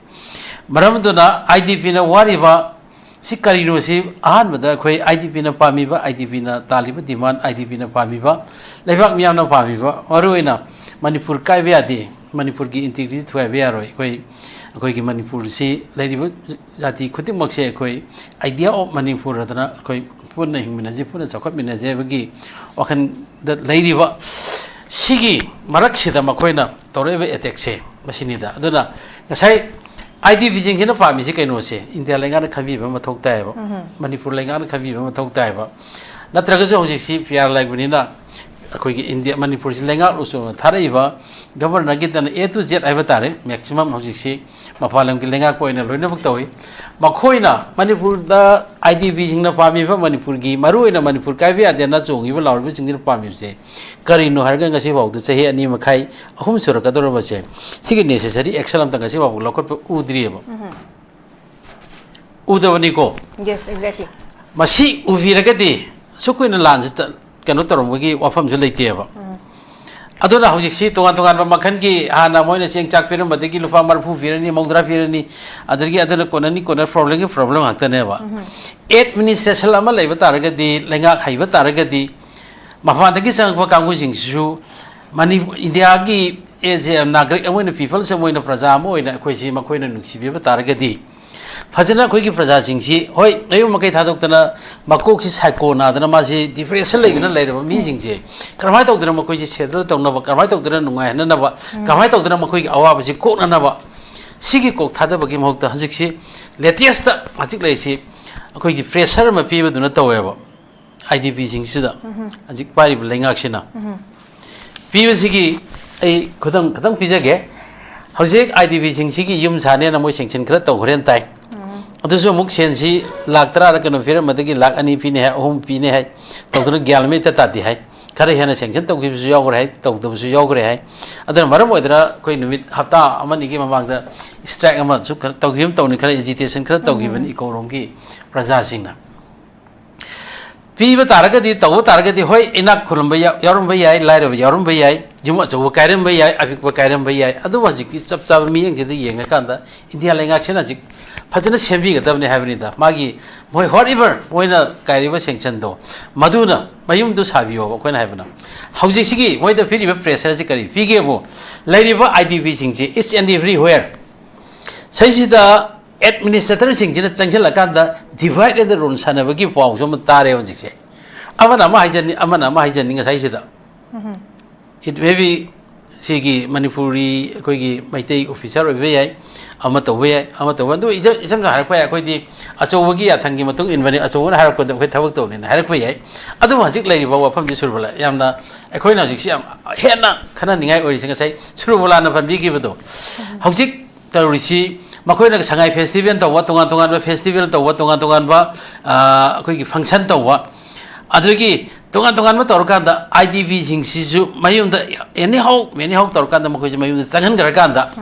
ꯃꯔꯝ ꯑꯗꯨꯅ I D Pꯅ ꯋꯥꯔꯤꯕ ꯁꯤ ꯀꯔꯤꯅꯣ? ꯁꯤ ꯑꯍꯥꯟꯕꯗ ꯑꯩꯈꯣꯏ I D Pꯅ ꯄꯥꯝꯃꯤꯕ, I D Pꯅ ꯇꯥꯜꯂꯤꯕ demand, I D Pꯅ ꯄꯥꯝꯃꯤꯕ, ꯂꯩꯕꯥꯛ ꯃꯤꯌꯥꯝꯅ ꯄꯥꯝꯃꯤꯕ, ꯃꯔꯨꯑꯣꯏꯅ ꯃꯅꯤꯄꯨꯔ ꯀꯥꯏꯕ ꯌꯥꯗꯦ, ꯃꯅꯤꯄꯨꯔꯒꯤ integrity ꯊꯨꯒꯥꯏꯕ ꯌꯥꯔꯣꯏ, ꯑꯩꯈꯣꯏ, ꯑꯩꯈꯣꯏꯒꯤ ꯃꯅꯤꯄꯨꯔꯁꯤ ꯂꯩꯔꯤꯕ ꯖꯥꯇꯤ ꯈꯨꯗꯤꯡꯃꯛꯁꯦ ꯑꯩꯈꯣꯏ idea of ꯃꯅꯤꯄꯨꯔ ꯑꯗꯨꯅ ꯑꯩꯈꯣꯏ ꯄꯨꯟꯅ ꯍꯤꯡꯃꯤꯟꯅꯁꯤ, ꯄꯨꯟꯅ ꯆꯥꯎꯈꯠꯃꯤꯟꯅꯁꯤ ꯍꯥꯏꯕꯒꯤ ꯋꯥꯈꯜꯗ ꯂꯩꯔꯤꯕ ꯁꯤꯒꯤ ꯃꯔꯛꯁꯤꯗ ꯃꯈꯣꯏꯅ ꯇꯧꯔꯛꯏꯕ attackꯁꯦ ꯃꯁꯤꯅꯤꯗ꯫ ꯑꯗꯨꯅ ꯉꯁꯥꯏ I D Pꯁꯤꯡꯁꯤꯅ ꯄꯥꯝꯃꯤꯁꯤ ꯀꯩꯅꯣꯁꯦ ꯏꯟꯗꯤꯌꯥ ꯂꯩꯉꯥꯛꯅ ꯈꯟꯕꯤꯕ ꯃꯊꯧ ꯇꯥꯏꯌꯦꯕ, ꯎꯝ꯫ ꯃꯅꯤꯄꯨꯔ ꯂꯩꯉꯥꯛꯅ ꯈꯟꯕꯤꯕ ꯃꯊꯧ ꯇꯥꯏꯌꯦꯕ꯫ ꯅꯠꯇ꯭ꯔꯒꯁꯨ ꯍꯧꯖꯤꯛꯁꯤ P R ꯂꯩꯕꯅꯤꯅ ꯑꯩꯈꯣꯏꯒꯤ ꯏꯟꯗꯤꯌꯥ, ꯃꯅꯤꯄꯨꯔꯁꯤ ꯂꯩꯉꯥꯛ ꯂꯨꯆꯤꯡꯅ ꯊꯥꯔꯛꯏꯕ governorꯒꯤꯗꯅ A to Z ꯍꯥꯏꯕ ꯇꯥꯔꯦ, maximum ꯍꯧꯖꯤꯛꯁꯤ ꯃꯄꯥꯟ ꯂꯝꯒꯤ ꯂꯩꯉꯥꯛꯄ ꯑꯣꯏꯅ ꯂꯣꯏꯅꯃꯛ ꯇꯧꯏ꯫ ꯃꯈꯣꯏꯅ ꯃꯅꯤꯄꯨꯔꯗ I D Pꯁꯤꯡꯅ ꯄꯥꯝꯃꯤꯕ, ꯃꯅꯤꯄꯨꯔꯒꯤ, ꯃꯔꯨꯑꯣꯏꯅ ꯃꯅꯤꯄꯨꯔ ꯀꯥꯏꯕ ꯌꯥꯗꯦꯅ ꯆꯣꯡꯉꯤꯕ ꯂꯥꯎꯔꯤꯕꯁꯤꯡꯁꯤꯅ ꯄꯥꯝꯃꯤꯕꯁꯦ ꯀꯔꯤꯅꯣ ꯍꯥꯏꯔꯒ ꯉꯁꯤꯐꯥꯎꯗ ꯆꯍꯤ ꯑꯅꯤ ꯃꯈꯥꯏ, ꯑꯍꯨꯝ ꯁꯨꯔꯛꯀꯗꯧꯔꯕꯁꯦ, ꯁꯤꯒꯤ necessary action ꯑꯝꯇ ꯉꯁꯤꯐꯥꯎꯕ ꯂꯧꯈꯠꯄ ꯎꯗ꯭ꯔꯤꯑꯕ꯫ ꯎꯝ꯫ ꯎꯗꯕꯅꯤꯀꯣ꯫ Yes, exactly. ꯃꯁꯤ ꯎꯕꯤꯔꯒꯗꯤ ꯑꯁꯨꯛ ꯀꯨꯏꯅ ꯂꯥꯟꯁꯤ ꯇ-, ꯀꯩꯅꯣ ꯇꯧꯔꯝꯕꯒꯤ ꯋꯥꯐꯝꯁꯨ ꯂꯩꯇꯦꯕ꯫ ꯎꯝ꯫ ꯑꯗꯨꯅ ꯍꯧꯖꯤꯛꯁꯤ ꯇꯣꯉꯥꯟ ꯇꯣꯉꯥꯟꯕ ꯃꯈꯜꯒꯤ, ꯍꯥꯟꯅ ꯃꯣꯏꯅ ꯆꯦꯡ ꯆꯥꯛ ꯄꯤꯔꯝꯕꯗꯒꯤ ꯂꯨꯄꯥ ꯃꯔꯤꯐꯨ ꯄꯤꯔꯅꯤ, ꯃꯧꯗ꯭ꯔꯥ ꯄꯤꯔꯅꯤ, ꯑꯗꯨꯗꯒꯤ ꯑꯗꯨꯅ ꯀꯣꯟꯅꯅꯤ, ꯀꯣꯟꯅ problemꯒꯤ problem ꯉꯥꯛꯇꯅꯦꯕ꯫ Administration ꯑꯃ ꯂꯩꯕ ꯇꯥꯔꯒꯗꯤ, ꯂꯩꯉꯥꯛ ꯍꯩꯕ ꯇꯥꯔꯒꯗꯤ, ꯃꯄꯥꯟꯗꯒꯤ ꯆꯪꯉꯛꯄ ꯀꯥꯡꯕꯨꯁꯤꯡꯁꯤꯁꯨ ꯃꯅꯤ-, ꯏꯟꯗꯤꯌꯥꯒꯤ as a ꯅꯥꯒꯔꯤꯛ ꯑꯃ ꯑꯣꯏꯅ, peoples ꯑꯃ ꯑꯣꯏꯅ, ꯄ꯭ꯔꯖꯥ ꯑꯃ ꯑꯣꯏꯅ ꯑꯩꯈꯣꯏꯁꯤ ꯃꯈꯣꯏꯅ ꯅꯨꯡꯁꯤꯕꯤꯕ ꯇꯥꯔꯒꯗꯤ, ꯐꯖꯅ ꯑꯩꯈꯣꯏꯒꯤ ꯄ꯭ꯔꯖꯥꯁꯤꯡꯁꯤ, ꯍꯣꯏ, ꯃꯌꯨꯝ ꯃꯀꯩ ꯊꯥꯗꯣꯛꯇꯅ, ꯃꯀꯣꯛꯁꯤ psycho ꯅꯥꯗꯅ, ꯃꯥꯁꯤ depression ꯂꯩꯗꯅ ꯂꯩꯔꯕ ꯃꯤꯁꯤꯡꯁꯦ ꯀꯔꯝꯍꯥꯏꯅ ꯇꯧꯗꯅ ꯃꯈꯣꯏꯁꯤ settle ꯇꯧꯅꯕ, ꯀꯔꯝꯍꯥꯏꯅ ꯇꯧꯗꯅ ꯅꯨꯡꯉꯥꯏꯍꯟꯅꯅꯕ, ꯀꯔꯝꯍꯥꯏꯅ ꯇꯧꯗꯅ ꯃꯈꯣꯏꯒꯤ ꯑꯋꯥꯕꯁꯤ ꯀꯣꯛꯅꯅꯕ, ꯁꯤꯒꯤ ꯀꯣꯛ ꯊꯥꯗꯕꯒꯤ ꯃꯍꯨꯠꯇ ꯍꯧꯖꯤꯛꯁꯤ latest ꯍꯧꯖꯤꯛ ꯂꯩꯔꯤꯁꯤ ꯑꯩꯈꯣꯏꯒꯤ pressure ꯑꯃ ꯄꯤꯕꯗꯨꯅ ꯇꯧꯋꯦꯕ꯫ IDPꯁꯤꯡꯁꯤꯗ ꯍꯧꯖꯤꯛ ꯄꯥꯏꯔꯤꯕ ꯂꯩꯉꯥꯛꯁꯤꯅ ꯄꯤꯕꯁꯤꯒꯤ ꯑꯩ ꯈꯨꯗꯝ ꯈꯤꯇꯪ ꯄꯤꯖꯒꯦ꯫ ꯍꯧꯖꯤꯛ IDPꯁꯤꯡꯁꯤꯒꯤ ꯌꯨꯝ ꯁꯥꯅꯦꯅ ꯃꯣꯏ sanction ꯈꯔ ꯇꯧꯈ꯭ꯔꯦꯅ ꯇꯥꯏ꯫ ꯑꯗꯨꯁꯨ ꯑꯃꯨꯛ ꯁꯦꯟꯁꯤ ꯂꯥꯛ ꯇꯔꯥꯔ ꯀꯩꯅꯣ ꯄꯤꯔꯝꯕꯗꯒꯤ ꯂꯥꯛ ꯑꯅꯤ ꯄꯤꯅꯤ ꯍꯥꯏ, ꯑꯍꯨꯝ ꯄꯤꯅꯤ ꯍꯥꯏ, ꯇꯧꯗꯅ ꯒ꯭ꯌꯥꯟ ꯑꯃ ꯏꯇ ꯇꯥꯗꯦ ꯍꯥꯏ꯫ ꯈꯔ ꯍꯦꯟꯅ sanction ꯇꯧꯈꯤꯕꯁꯨ ꯌꯥꯎꯈ꯭ꯔꯦ ꯍꯥꯏ, ꯇꯧꯗꯕꯁꯨ ꯌꯥꯎꯈ꯭ꯔꯦ ꯍꯥꯏ꯫ ꯑꯗꯨꯅ ꯃꯔꯝ ꯑꯣꯏꯗꯅ ꯑꯩꯈꯣꯏ ꯅꯨꯃꯤꯠ ꯍꯞꯇꯥ ꯑꯃ ꯑꯅꯤꯒꯤ ꯃꯃꯥꯡꯗ strike ꯑꯃꯁꯨ ꯈꯔ ꯇꯧꯈꯤꯕ ꯇꯧꯅꯤ, ꯈꯔ agitation ꯈꯔ ꯇꯧꯈꯤꯕꯅꯤ ꯏꯀꯣꯔꯣꯝꯒꯤ ꯄ꯭ꯔꯖꯥꯁꯤꯡꯅ꯫ ꯄꯤꯕ ꯇꯥꯔꯒꯗꯤ, ꯇꯧꯕ ꯇꯥꯔꯒꯗꯤ, ꯍꯣꯏ, ꯏꯅꯥꯛ ꯈꯨꯜꯂꯝꯕ ꯌꯥꯎ-, ꯌꯥꯎꯔꯝꯕ ꯌꯥꯏ, ꯂꯥꯏꯔꯕ ꯌꯥꯎꯔꯝꯕ ꯌꯥꯏ, ꯌꯨꯝ ꯑꯆꯧꯕ ꯀꯥꯏꯔꯝꯕ ꯌꯥꯏ, ꯑꯄꯤꯛꯄ ꯀꯥꯏꯔꯝꯕ ꯌꯥꯏ꯫ ꯑꯗꯨꯕꯨ ꯍꯧꯖꯤꯛꯇꯤ ꯆꯞ ꯆꯥꯕ ꯃꯤꯠꯌꯦꯡꯁꯤꯗ ꯌꯦꯡꯉꯀꯥꯟꯗ ꯏꯟꯗꯤꯌꯥ ꯂꯩꯉꯥꯛꯁꯤꯅ ꯍꯧꯖꯤꯛ ꯐꯖꯅ ꯁꯦꯝꯕꯤꯒꯗꯕꯅꯤ ꯍꯥꯏꯕꯅꯤꯗ꯫ ꯃꯥꯒꯤ, ꯃꯣꯏ, whatever ꯃꯣꯏꯅ ꯀꯥꯏꯔꯤꯕ sanctionꯗꯣ, ꯃꯗꯨꯅ ꯃꯌꯨꯝꯗꯨ ꯁꯥꯕꯤꯌꯣꯕ꯫ ꯑꯩꯈꯣꯏꯅ ꯍꯥꯏꯕꯅ, ꯍꯧꯖꯤꯛꯁꯤꯒꯤ ꯃꯣꯏꯗ ꯄꯤꯔꯤꯕ pressureꯁꯤ ꯀꯔꯤ ꯄꯤꯒꯦꯕꯨ, ꯂꯩꯔꯤꯕ IDPꯁꯤꯡꯁꯤ each and everywhere ꯁꯤꯁꯤꯗ administratorꯁꯤꯡꯁꯤꯅ ꯆꯪꯁꯤꯜꯂꯀꯥꯟꯗ divide and rule ꯁꯥꯟꯅꯕꯒꯤ ꯄꯥꯎꯁꯨ ꯑꯃ ꯇꯥꯔꯦ ꯍꯧꯖꯤꯛꯁꯦ꯫ ꯑꯃꯅ ꯑꯃ ꯍꯥꯏꯖꯅꯤ, ꯑꯃꯅ ꯑꯃ ꯍꯥꯏꯖꯅꯤ ꯉꯁꯥꯏꯁꯤꯗ꯫ It may be ꯁꯤꯒꯤ ꯃꯅꯤꯄꯨꯔꯤ ꯑꯩꯈꯣꯏꯒꯤ ꯃꯩꯇꯩ officer ꯑꯣꯏꯕ ꯌꯥꯏ, ꯑꯃ ꯇꯧꯕ ꯌꯥꯏ, ꯑꯃ ꯇꯧꯕ, ꯑꯗꯨ ꯏꯆꯝ, ꯏꯆꯝ ꯆꯝꯅ ꯍꯥꯏꯔꯛꯄ ꯌꯥꯏ, ꯑꯩꯈꯣꯏꯗꯤ ꯑꯆꯧꯕꯒꯤ ꯌꯥꯊꯪꯒꯤ ꯃꯇꯨꯡ ꯏꯟꯕꯅꯤ, ꯑꯆꯧꯕꯅ ꯍꯥꯏꯔꯛꯄꯗ ꯑꯩꯈꯣꯏ ꯊꯕꯛ ꯇꯧꯅꯤꯅ ꯍꯥꯏꯔꯛꯄ ꯌꯥꯏ꯫ ꯑꯗꯨꯕꯨ ꯍꯧꯖꯤꯛ ꯂꯩꯔꯤꯕ ꯋꯥꯐꯝꯁꯤ ꯁꯨꯔꯕꯂꯥ ꯌꯥꯝꯅ ꯑꯩꯈꯣꯏꯅ ꯍꯧꯖꯤꯛꯁꯤ ꯌꯥꯝ ꯍꯦꯟꯅ ꯈꯟꯅꯅꯤꯡꯉꯥꯏ ꯑꯣꯏꯔꯤꯁꯦ ꯉꯁꯥꯏ ꯁꯨꯔꯕꯂꯥꯅ ꯄꯟꯕꯤꯈꯤꯕꯗꯣ꯫ ꯍꯧꯖꯤꯛ ꯇꯧꯔꯤꯁꯤ, ꯃꯈꯣꯏꯅ ꯁꯉꯥꯏ festival ꯇꯧꯕ, ꯇꯣꯉꯥꯟ ꯇꯣꯉꯥꯟꯕ festival ꯇꯧꯕ, ꯇꯣꯉꯥꯟ ꯇꯣꯉꯥꯟꯕ, ꯑ, ꯑꯩꯈꯣꯏꯒꯤ function ꯇꯧꯕ, ꯑꯗꯨꯗꯒꯤ ꯇꯣꯉꯥꯟ ꯇꯣꯉꯥꯟꯕ ꯇꯧꯔꯀꯥꯟꯗ IDPꯁꯤꯡꯁꯤꯁꯨ ꯃꯌꯨꯝꯗ anyhow, anyhow ꯇꯧꯔꯀꯥꯟꯗ ꯃꯈꯣꯏꯁꯦ ꯃꯌꯨꯝꯗ ꯆꯪꯍꯟꯈ꯭ꯔꯀꯥꯟꯗ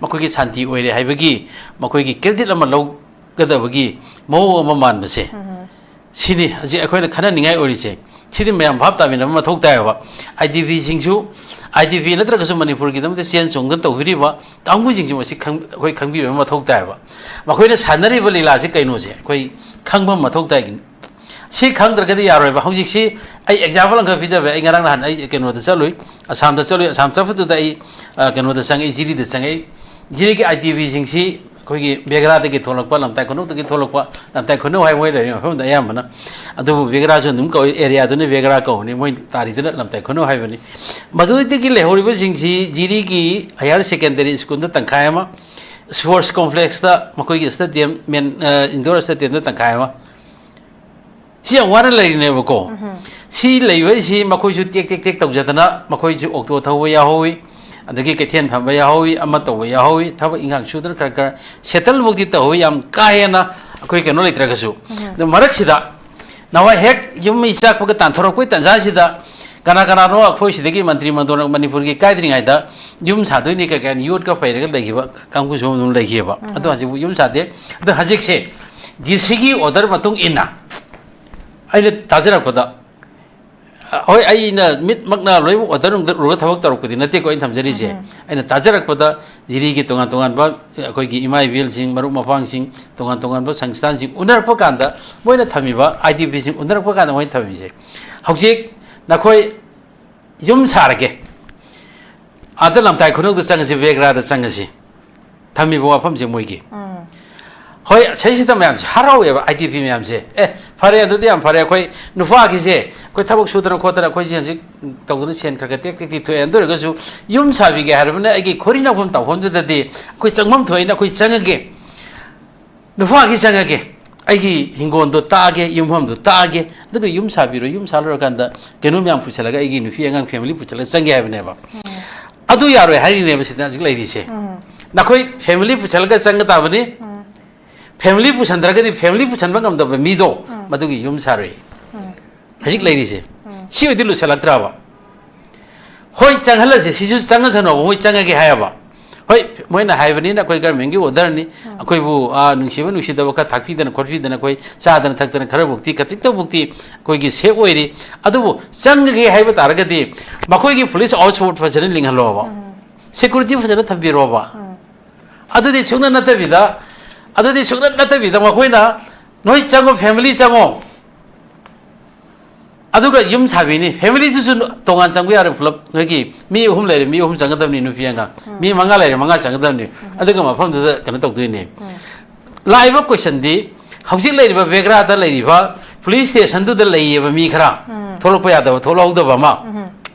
ꯃꯈꯣꯏꯒꯤ ꯁꯥꯟꯇꯤ ꯑꯣꯏꯔꯦ ꯍꯥꯏꯕꯒꯤ ꯃꯈꯣꯏꯒꯤ credit ꯑꯃ ꯂꯧꯒꯗꯕꯒꯤ ꯃꯑꯣꯡ ꯑꯃ ꯃꯥꯟꯕꯁꯦ, ꯁꯤꯅꯤ ꯍꯧꯖꯤꯛ ꯑꯩꯈꯣꯏꯅ ꯈꯟꯅꯅꯤꯡꯉꯥꯏ ꯑꯣꯏꯔꯤꯁꯦ꯫ ꯁꯤꯗꯤ ꯃꯌꯥꯝ ꯚꯥꯞ ꯇꯥꯃꯤꯟꯅꯕ ꯃꯊꯧ ꯇꯥꯏꯌꯦꯕ꯫ ꯑꯥꯏ ꯗꯤ ꯄꯤꯁꯤꯡꯁꯨ, ꯑꯥꯏ ꯗꯤ ꯄꯤ ꯅꯠꯇ꯭ꯔꯒꯁꯨ ꯃꯅꯤꯄꯨꯔꯒꯤꯗꯃꯛꯇ ꯆꯦꯟ ꯆꯣꯡꯗꯅ ꯇꯧꯕꯤꯔꯤꯕ ꯀꯥꯡꯕꯨꯁꯤꯡꯁꯨ ꯃꯁꯤ ꯈꯪ-, ꯑꯩꯈꯣꯏ ꯈꯪꯕꯤꯕ ꯑꯃ ꯃꯊꯧ ꯇꯥꯏꯌꯦꯕ꯫ ꯃꯈꯣꯏꯅ ꯁꯥꯟꯅꯔꯤꯕ ꯂꯤꯂꯥꯁꯤ ꯀꯩꯅꯣꯁꯦ ꯑꯩꯈꯣꯏ ꯈꯪꯕ ꯑꯃ ꯃꯊꯧ ꯇꯥꯏ꯫ ꯁꯤ ꯈꯪꯗ꯭ꯔꯒꯗꯤ ꯌꯥꯔꯣꯏꯕ꯫ ꯍꯧꯖꯤꯛꯁꯤ ꯑꯩ ꯑꯦꯛꯖꯥꯝꯄꯜ ꯑꯃꯈꯛ ꯄꯤꯖꯕ꯫ ꯑꯩ ꯉꯔꯥꯡ ꯅꯍꯥꯟ ꯑꯩ ꯀꯩꯅꯣꯗ ꯆꯠꯂꯨꯏ, ꯑꯁꯥꯝꯗ ꯆꯠꯂꯨꯏ꯫ ꯑꯁꯥꯝ ꯆꯠꯄꯗꯨꯗ ꯑꯩ, ꯑ, ꯀꯩꯅꯣꯗ ꯆꯪꯉꯛꯏ, ꯖꯤꯔꯤꯗ ꯆꯪꯉꯛꯏ꯫ ꯖꯤꯔꯤꯒꯤ ꯑꯥꯏ ꯗꯤ ꯄꯤꯁꯤꯡꯁꯤ ꯑꯩꯈꯣꯏꯒꯤ ꯕꯦꯒ꯭ꯔꯥꯗꯒꯤ ꯊꯣꯛꯂꯛꯄ, ꯂꯝꯇꯥꯏ ꯈꯨꯅꯧꯗꯒꯤ ꯊꯣꯛꯂꯛꯄ, ꯂꯝꯇꯥꯏ ꯈꯨꯅꯧ ꯍꯥꯏ ꯃꯣꯏ ꯂꯩꯔꯤꯕ ꯃꯐꯝꯗ ꯑꯌꯥꯝꯕꯅ꯫ ꯑꯗꯨꯕꯨ ꯕꯦꯒ꯭ꯔꯥꯁꯨ ꯑꯗꯨꯝ ꯀꯧꯏ, ꯑꯦꯔꯤꯌꯥꯗꯨꯅ ꯕꯦꯒ꯭ꯔꯥ ꯀꯧꯕꯅꯤ, ꯃꯣꯏ ꯇꯥꯔꯤꯗꯨꯅ ꯂꯝꯇꯥꯏ ꯈꯨꯅꯧ ꯍꯥꯏꯕꯅꯤ꯫ ꯃꯗꯨꯗꯒꯤ ꯂꯩꯍꯧꯔꯤꯕꯁꯤꯡꯁꯤ ꯖꯤꯔꯤꯒꯤ ꯍꯥꯌꯔ ꯁꯦꯀꯦꯟꯗꯔꯤ ꯁ꯭ꯀꯨꯜꯗ ꯇꯪꯈꯥꯏ ꯑꯃ, ꯁ꯭ꯄꯣꯔꯠꯁ ꯀꯣꯝꯄ꯭ꯂꯦꯛꯁꯇ ꯃꯈꯣꯏꯒꯤ ꯁ꯭ꯇꯦꯗꯤꯌꯝ, ꯃꯦꯟ-, ꯑ, ꯏꯟꯗꯣꯔ ꯁ꯭ꯇꯦꯗꯤꯌꯝꯗ ꯇꯪꯈꯥꯏ ꯑꯃ꯫ ꯁꯤ ꯌꯥꯝ ꯋꯥꯅ ꯂꯩꯔꯤꯅꯦꯕꯀꯣ꯫ ꯁꯤ ꯂꯩꯕꯩꯁꯤ ꯃꯈꯣꯏꯁꯨ ꯇꯦꯛ ꯇꯦꯛ ꯇꯦꯛ ꯇꯧꯖꯗꯅ ꯃꯈꯣꯏꯁꯨ ꯑꯣꯛꯇꯣ ꯊꯧꯕ ꯌꯥꯎꯍꯧꯋꯤ, ꯑꯗꯒꯤ ꯀꯩꯊꯦꯜ ꯐꯝꯕ ꯌꯥꯎꯍꯧꯋꯤ, ꯑꯃ ꯇꯧꯕ ꯌꯥꯎꯍꯧꯋꯤ, ꯊꯕꯛ ꯏꯪꯈꯥꯡ ꯁꯨꯗꯅ ꯈꯔ ꯈꯔ ꯁꯦꯇꯜꯐꯧꯗꯤ ꯇꯧꯍꯧꯋꯤ, ꯌꯥꯝ ꯀꯥ ꯍꯦꯟꯅ ꯑꯩꯈꯣꯏ ꯀꯩꯅꯣ ꯂꯩꯇ꯭ꯔꯒꯁꯨ꯫ ꯑꯗꯨ ꯃꯔꯛꯁꯤꯗ ꯅꯍꯥꯟꯋꯥꯏ ꯍꯦꯛ ꯌꯨꯝ ꯃꯩ ꯆꯥꯛꯄꯒ ꯇꯥꯟꯊꯣꯔꯛꯄꯒꯤ ꯇꯥꯟꯖꯥꯁꯤꯗ ꯀꯅꯥ ꯀꯅꯥꯅꯣ ꯑꯩꯈꯣꯏ ꯁꯤꯗꯒꯤ ꯃꯟꯇ꯭ꯔꯤ ꯃꯟꯗꯣꯟ ꯃꯅꯤꯄꯨꯔꯒꯤ ꯀꯥꯏꯗ꯭ꯔꯤꯉꯩꯗ ꯌꯨꯝ ꯁꯥꯗꯣꯏꯅꯤ ꯀꯩ ꯀꯥꯏꯅ ꯌꯣꯠꯀ ꯄꯩꯔꯒ ꯂꯩꯈꯤꯕ ꯀꯥꯡꯕꯨꯁꯨ ꯑꯗꯨꯝ ꯂꯩꯈꯤꯑꯕ꯫ ꯑꯗꯣ ꯍꯧꯖꯤꯛꯄꯨ ꯌꯨꯝ ꯁꯥꯗꯦ꯫ ꯑꯗꯣ ꯍꯧꯖꯤꯛꯁꯦ ꯗꯤ ꯁꯤꯒꯤ ꯑꯣꯔꯗꯔ ꯃꯇꯨꯡ ꯏꯟꯅ ꯑꯩꯅ ꯇꯥꯖꯔꯛꯄꯗ, ꯍꯣꯏ, ꯑꯩꯅ ꯃꯤꯠꯃꯛꯅ ꯂꯣꯏꯅꯃꯛ ꯑꯣꯔꯗꯔ ꯅꯨꯡꯗ ꯎꯔꯒ ꯊꯕꯛ ꯇꯧꯔꯛꯄꯗꯤ ꯅꯠꯇꯦꯀꯣ ꯑꯩꯅ ꯊꯝꯖꯔꯤꯁꯦ꯫ ꯑꯩꯅ ꯇꯥꯖꯔꯛꯄꯗ ꯖꯤꯔꯤꯒꯤ ꯇꯣꯉꯥꯟ ꯇꯣꯉꯥꯟꯕ ꯑꯩꯈꯣꯏꯒꯤ ꯏꯃꯥ ꯏꯕꯦꯜꯁꯤꯡ, ꯃꯔꯨꯞ ꯃꯄꯥꯡꯁꯤꯡ, ꯇꯣꯉꯥꯟ ꯇꯣꯉꯥꯟꯕ ꯁꯪꯁꯊꯥꯟꯁꯤꯡ ꯎꯅꯔꯛꯄ ꯀꯥꯟꯗ ꯃꯣꯏꯅ ꯊꯝꯃꯤꯕ, ꯑꯥꯏ ꯗꯤ ꯄꯤꯁꯤꯡ ꯎꯅꯔꯛꯄ ꯀꯥꯟꯗ ꯃꯣꯏꯅ ꯊꯝꯃꯤꯁꯦ, "ꯍꯧꯖꯤꯛ ꯅꯈꯣꯏ ꯌꯨꯝ ꯁꯥꯔꯒꯦ, ꯑꯥꯗ ꯂꯝꯇꯥꯏ ꯈꯨꯅꯧꯗ ꯆꯪꯉꯁꯤ, ꯕꯦꯒ꯭ꯔꯥꯗ ꯆꯪꯉꯁꯤ", ꯊꯝꯃꯤꯕ ꯋꯥꯐꯝꯁꯦ ꯃꯣꯏꯒꯤ꯫ ꯍꯣꯏ, ꯁꯤꯁꯤꯗ ꯃꯌꯥꯝꯁꯦ ꯍꯔꯥꯎꯋꯦꯕ, ꯑꯥꯏ ꯗꯤ ꯄꯤ ꯃꯌꯥꯝꯁꯦ꯫ "ꯑꯦ, ꯐꯔꯦ, ꯑꯗꯨꯗꯤ ꯌꯥꯝ ꯐꯔꯦ꯫ ꯑꯩꯈꯣꯏ ꯅꯨꯄꯥꯒꯤꯁꯦ ꯑꯩꯈꯣꯏ ꯊꯕꯛ ꯁꯨꯗꯅ ꯈꯣꯠꯇꯅ ꯑꯩꯈꯣꯏꯁꯦ ꯍꯧꯖꯤꯛ ꯇꯧꯗꯅ ꯁꯦꯟ ꯈꯔ ꯈꯔ ꯇꯦꯛ ꯇꯦꯛ ꯇꯦꯛ ꯊꯣꯛꯑꯦ꯫ ꯑꯗꯨ ꯑꯣꯏꯔꯒꯁꯨ ꯌꯨꯝ ꯁꯥꯕꯤꯒꯦ ꯍꯥꯏꯔꯕꯅꯤꯅ ꯑꯩꯒꯤ ꯈꯣꯔꯤ ꯅꯧꯐꯝ ꯇꯧꯐꯝꯗꯨꯗꯗꯤ ꯑꯩꯈꯣꯏ ꯆꯪꯐꯝ ꯊꯣꯛꯑꯦꯅ ꯑꯩꯈꯣꯏ ꯆꯪꯉꯒꯦ꯫ ꯅꯨꯄꯥꯒꯤ ꯆꯪꯉꯒꯦ, ꯑꯩꯒꯤ ꯍꯤꯡꯒꯣꯜꯗꯣ ꯇꯥꯛꯑꯒꯦ, ꯌꯨꯝꯐꯝꯗꯣ ꯇꯥꯛꯑꯒꯦ, ꯑꯗꯨꯒ ꯌꯨꯝ ꯁꯥꯕꯤꯔꯣ꯫ ꯌꯨꯝ ꯁꯥ ꯂꯣꯏꯔꯀꯥꯟꯗ ꯀꯩꯅꯣ ꯃꯌꯥꯝ ꯄꯨꯁꯜꯂꯒ ꯑꯩꯒꯤ ꯅꯨꯄꯤ ꯑꯉꯥꯡ ꯐꯦꯃꯤꯂꯤ ꯄꯨꯁꯜꯂꯒ ꯆꯪꯒꯦ" ꯍꯥꯏꯕꯅꯦꯕ꯫ ꯑꯗꯨ ꯌꯥꯔꯣꯏ ꯍꯥꯏꯔꯤꯅꯦꯕ ꯁꯤꯗ ꯍꯧꯖꯤꯛ ꯂꯩꯔꯤꯁꯦ꯫ ꯅꯈꯣꯏ ꯐꯦꯃꯤꯂꯤ ꯄꯨꯁꯜꯂꯒ ꯆꯪꯒ ꯇꯥꯕꯅꯤ꯫ ꯐꯦꯃꯤꯂꯤ ꯄꯨꯁꯟꯗ꯭ꯔꯒꯗꯤ ꯐꯦꯃꯤꯂꯤ ꯄꯨꯁꯟꯕ ꯉꯝꯗꯕ ꯃꯤꯗꯣ ꯃꯗꯨꯒꯤ ꯌꯨꯝ ꯁꯥꯔꯣꯏ꯫ ꯍꯧꯖꯤꯛ ꯂꯩꯔꯤꯁꯦ ꯁꯤ ꯑꯣꯏꯗꯤ ꯂꯨꯁꯜꯂꯛꯇ꯭ꯔꯕ? ꯍꯣꯏ, ꯆꯪꯍꯜꯂꯁꯦ, ꯁꯤꯁꯨ ꯆꯪꯉꯁꯅꯣꯕ, ꯃꯣꯏ ꯆꯪꯉꯒꯦ ꯍꯥꯏꯌꯦꯕ꯫ ꯍꯣꯏ, ꯃꯣꯏꯅ ꯍꯥꯏꯕꯅꯤꯅ ꯑꯩꯈꯣꯏ ꯒꯔꯃꯦꯟꯒꯤ ꯑꯣꯔꯗꯔꯅꯤ꯫ ꯑꯩꯈꯣꯏꯕꯨ, ꯑ, ꯅꯨꯡꯁꯤꯕ ꯅꯨꯡꯁꯤꯗꯕ ꯈꯔ ꯊꯥꯛꯄꯤꯗꯅ ꯈꯣꯠꯄꯤꯗꯅ ꯑꯩꯈꯣꯏ ꯆꯥꯗꯅ ꯊꯛꯇꯅ ꯈꯔꯕꯨꯛꯇꯤ ꯈꯖꯤꯛꯇꯕꯨꯛꯇꯤ ꯑꯩꯈꯣꯏꯒꯤ ꯁꯦꯐ ꯑꯣꯏꯔꯤ꯫ ꯑꯗꯨꯕꯨ ꯆꯪꯒꯦ ꯍꯥꯏꯕ ꯇꯥꯔꯒꯗꯤ ꯃꯈꯣꯏꯒꯤ ꯄꯨꯂꯤꯁ ꯑꯥꯎꯠꯁꯄꯣꯔꯠ ꯐꯖꯅ ꯂꯤꯡꯍꯜꯂꯣꯕ, ꯁꯦꯀ꯭ꯌꯨꯔꯤꯇꯤ ꯐꯖꯅ ꯊꯝꯕꯤꯔꯣꯕ꯫ ꯑꯗꯨꯗꯤ ꯁꯨꯡꯅꯠ ꯅꯠꯇꯕꯤꯗ, ꯑꯗꯨꯗꯤ ꯁꯨꯡꯅꯠ ꯅꯠꯇꯕꯤꯗ ꯃꯈꯣꯏꯅ, "ꯅꯣꯏ ꯆꯪꯉꯣ, ꯐꯦꯃꯤꯂꯤ ꯆꯪꯉꯣ, ꯑꯗꯨꯒ ꯌꯨꯝ ꯁꯥꯕꯤꯅꯤ"꯫ ꯐꯦꯃꯤꯂꯤꯗꯨꯁꯨ ꯇꯣꯉꯥꯟ ꯆꯪꯕ ꯌꯥꯔꯣꯏ, ꯄꯨꯂꯞ ꯅꯣꯏꯒꯤ ꯃꯤ ꯑꯍꯨꯝ ꯂꯩꯔꯦ, ꯃꯤ ꯑꯍꯨꯝ ꯆꯪꯒꯗꯕꯅꯤ, ꯅꯨꯄꯤ ꯑꯉꯥꯡ꯫ ꯃꯤ ꯃꯉꯥ ꯂꯩꯔꯦ, ꯃꯉꯥ ꯆꯪꯒꯗꯕꯅꯤ꯫ ꯑꯗꯨꯒ ꯃꯐꯝꯗꯨꯗ ꯀꯩꯅꯣ ꯇꯧꯗꯣꯏꯅꯦ꯫ ꯂꯥꯛꯏꯕ ꯀꯣꯏꯁꯟꯗꯤ, ꯍꯧꯖꯤꯛ ꯂꯩꯔꯤꯕ ꯕꯦꯒ꯭ꯔꯥꯗ ꯂꯩꯔꯤꯕ ꯄꯨꯂꯤꯁ ꯁ꯭ꯇꯦꯁꯟꯗꯨꯗ ꯂꯩꯌꯦꯕ ꯃꯤ ꯈꯔ, ꯊꯣꯛꯂꯛꯄ ꯌꯥꯗꯕ, ꯊꯣꯛꯂꯛꯍꯧꯗꯕ ꯑꯃ꯫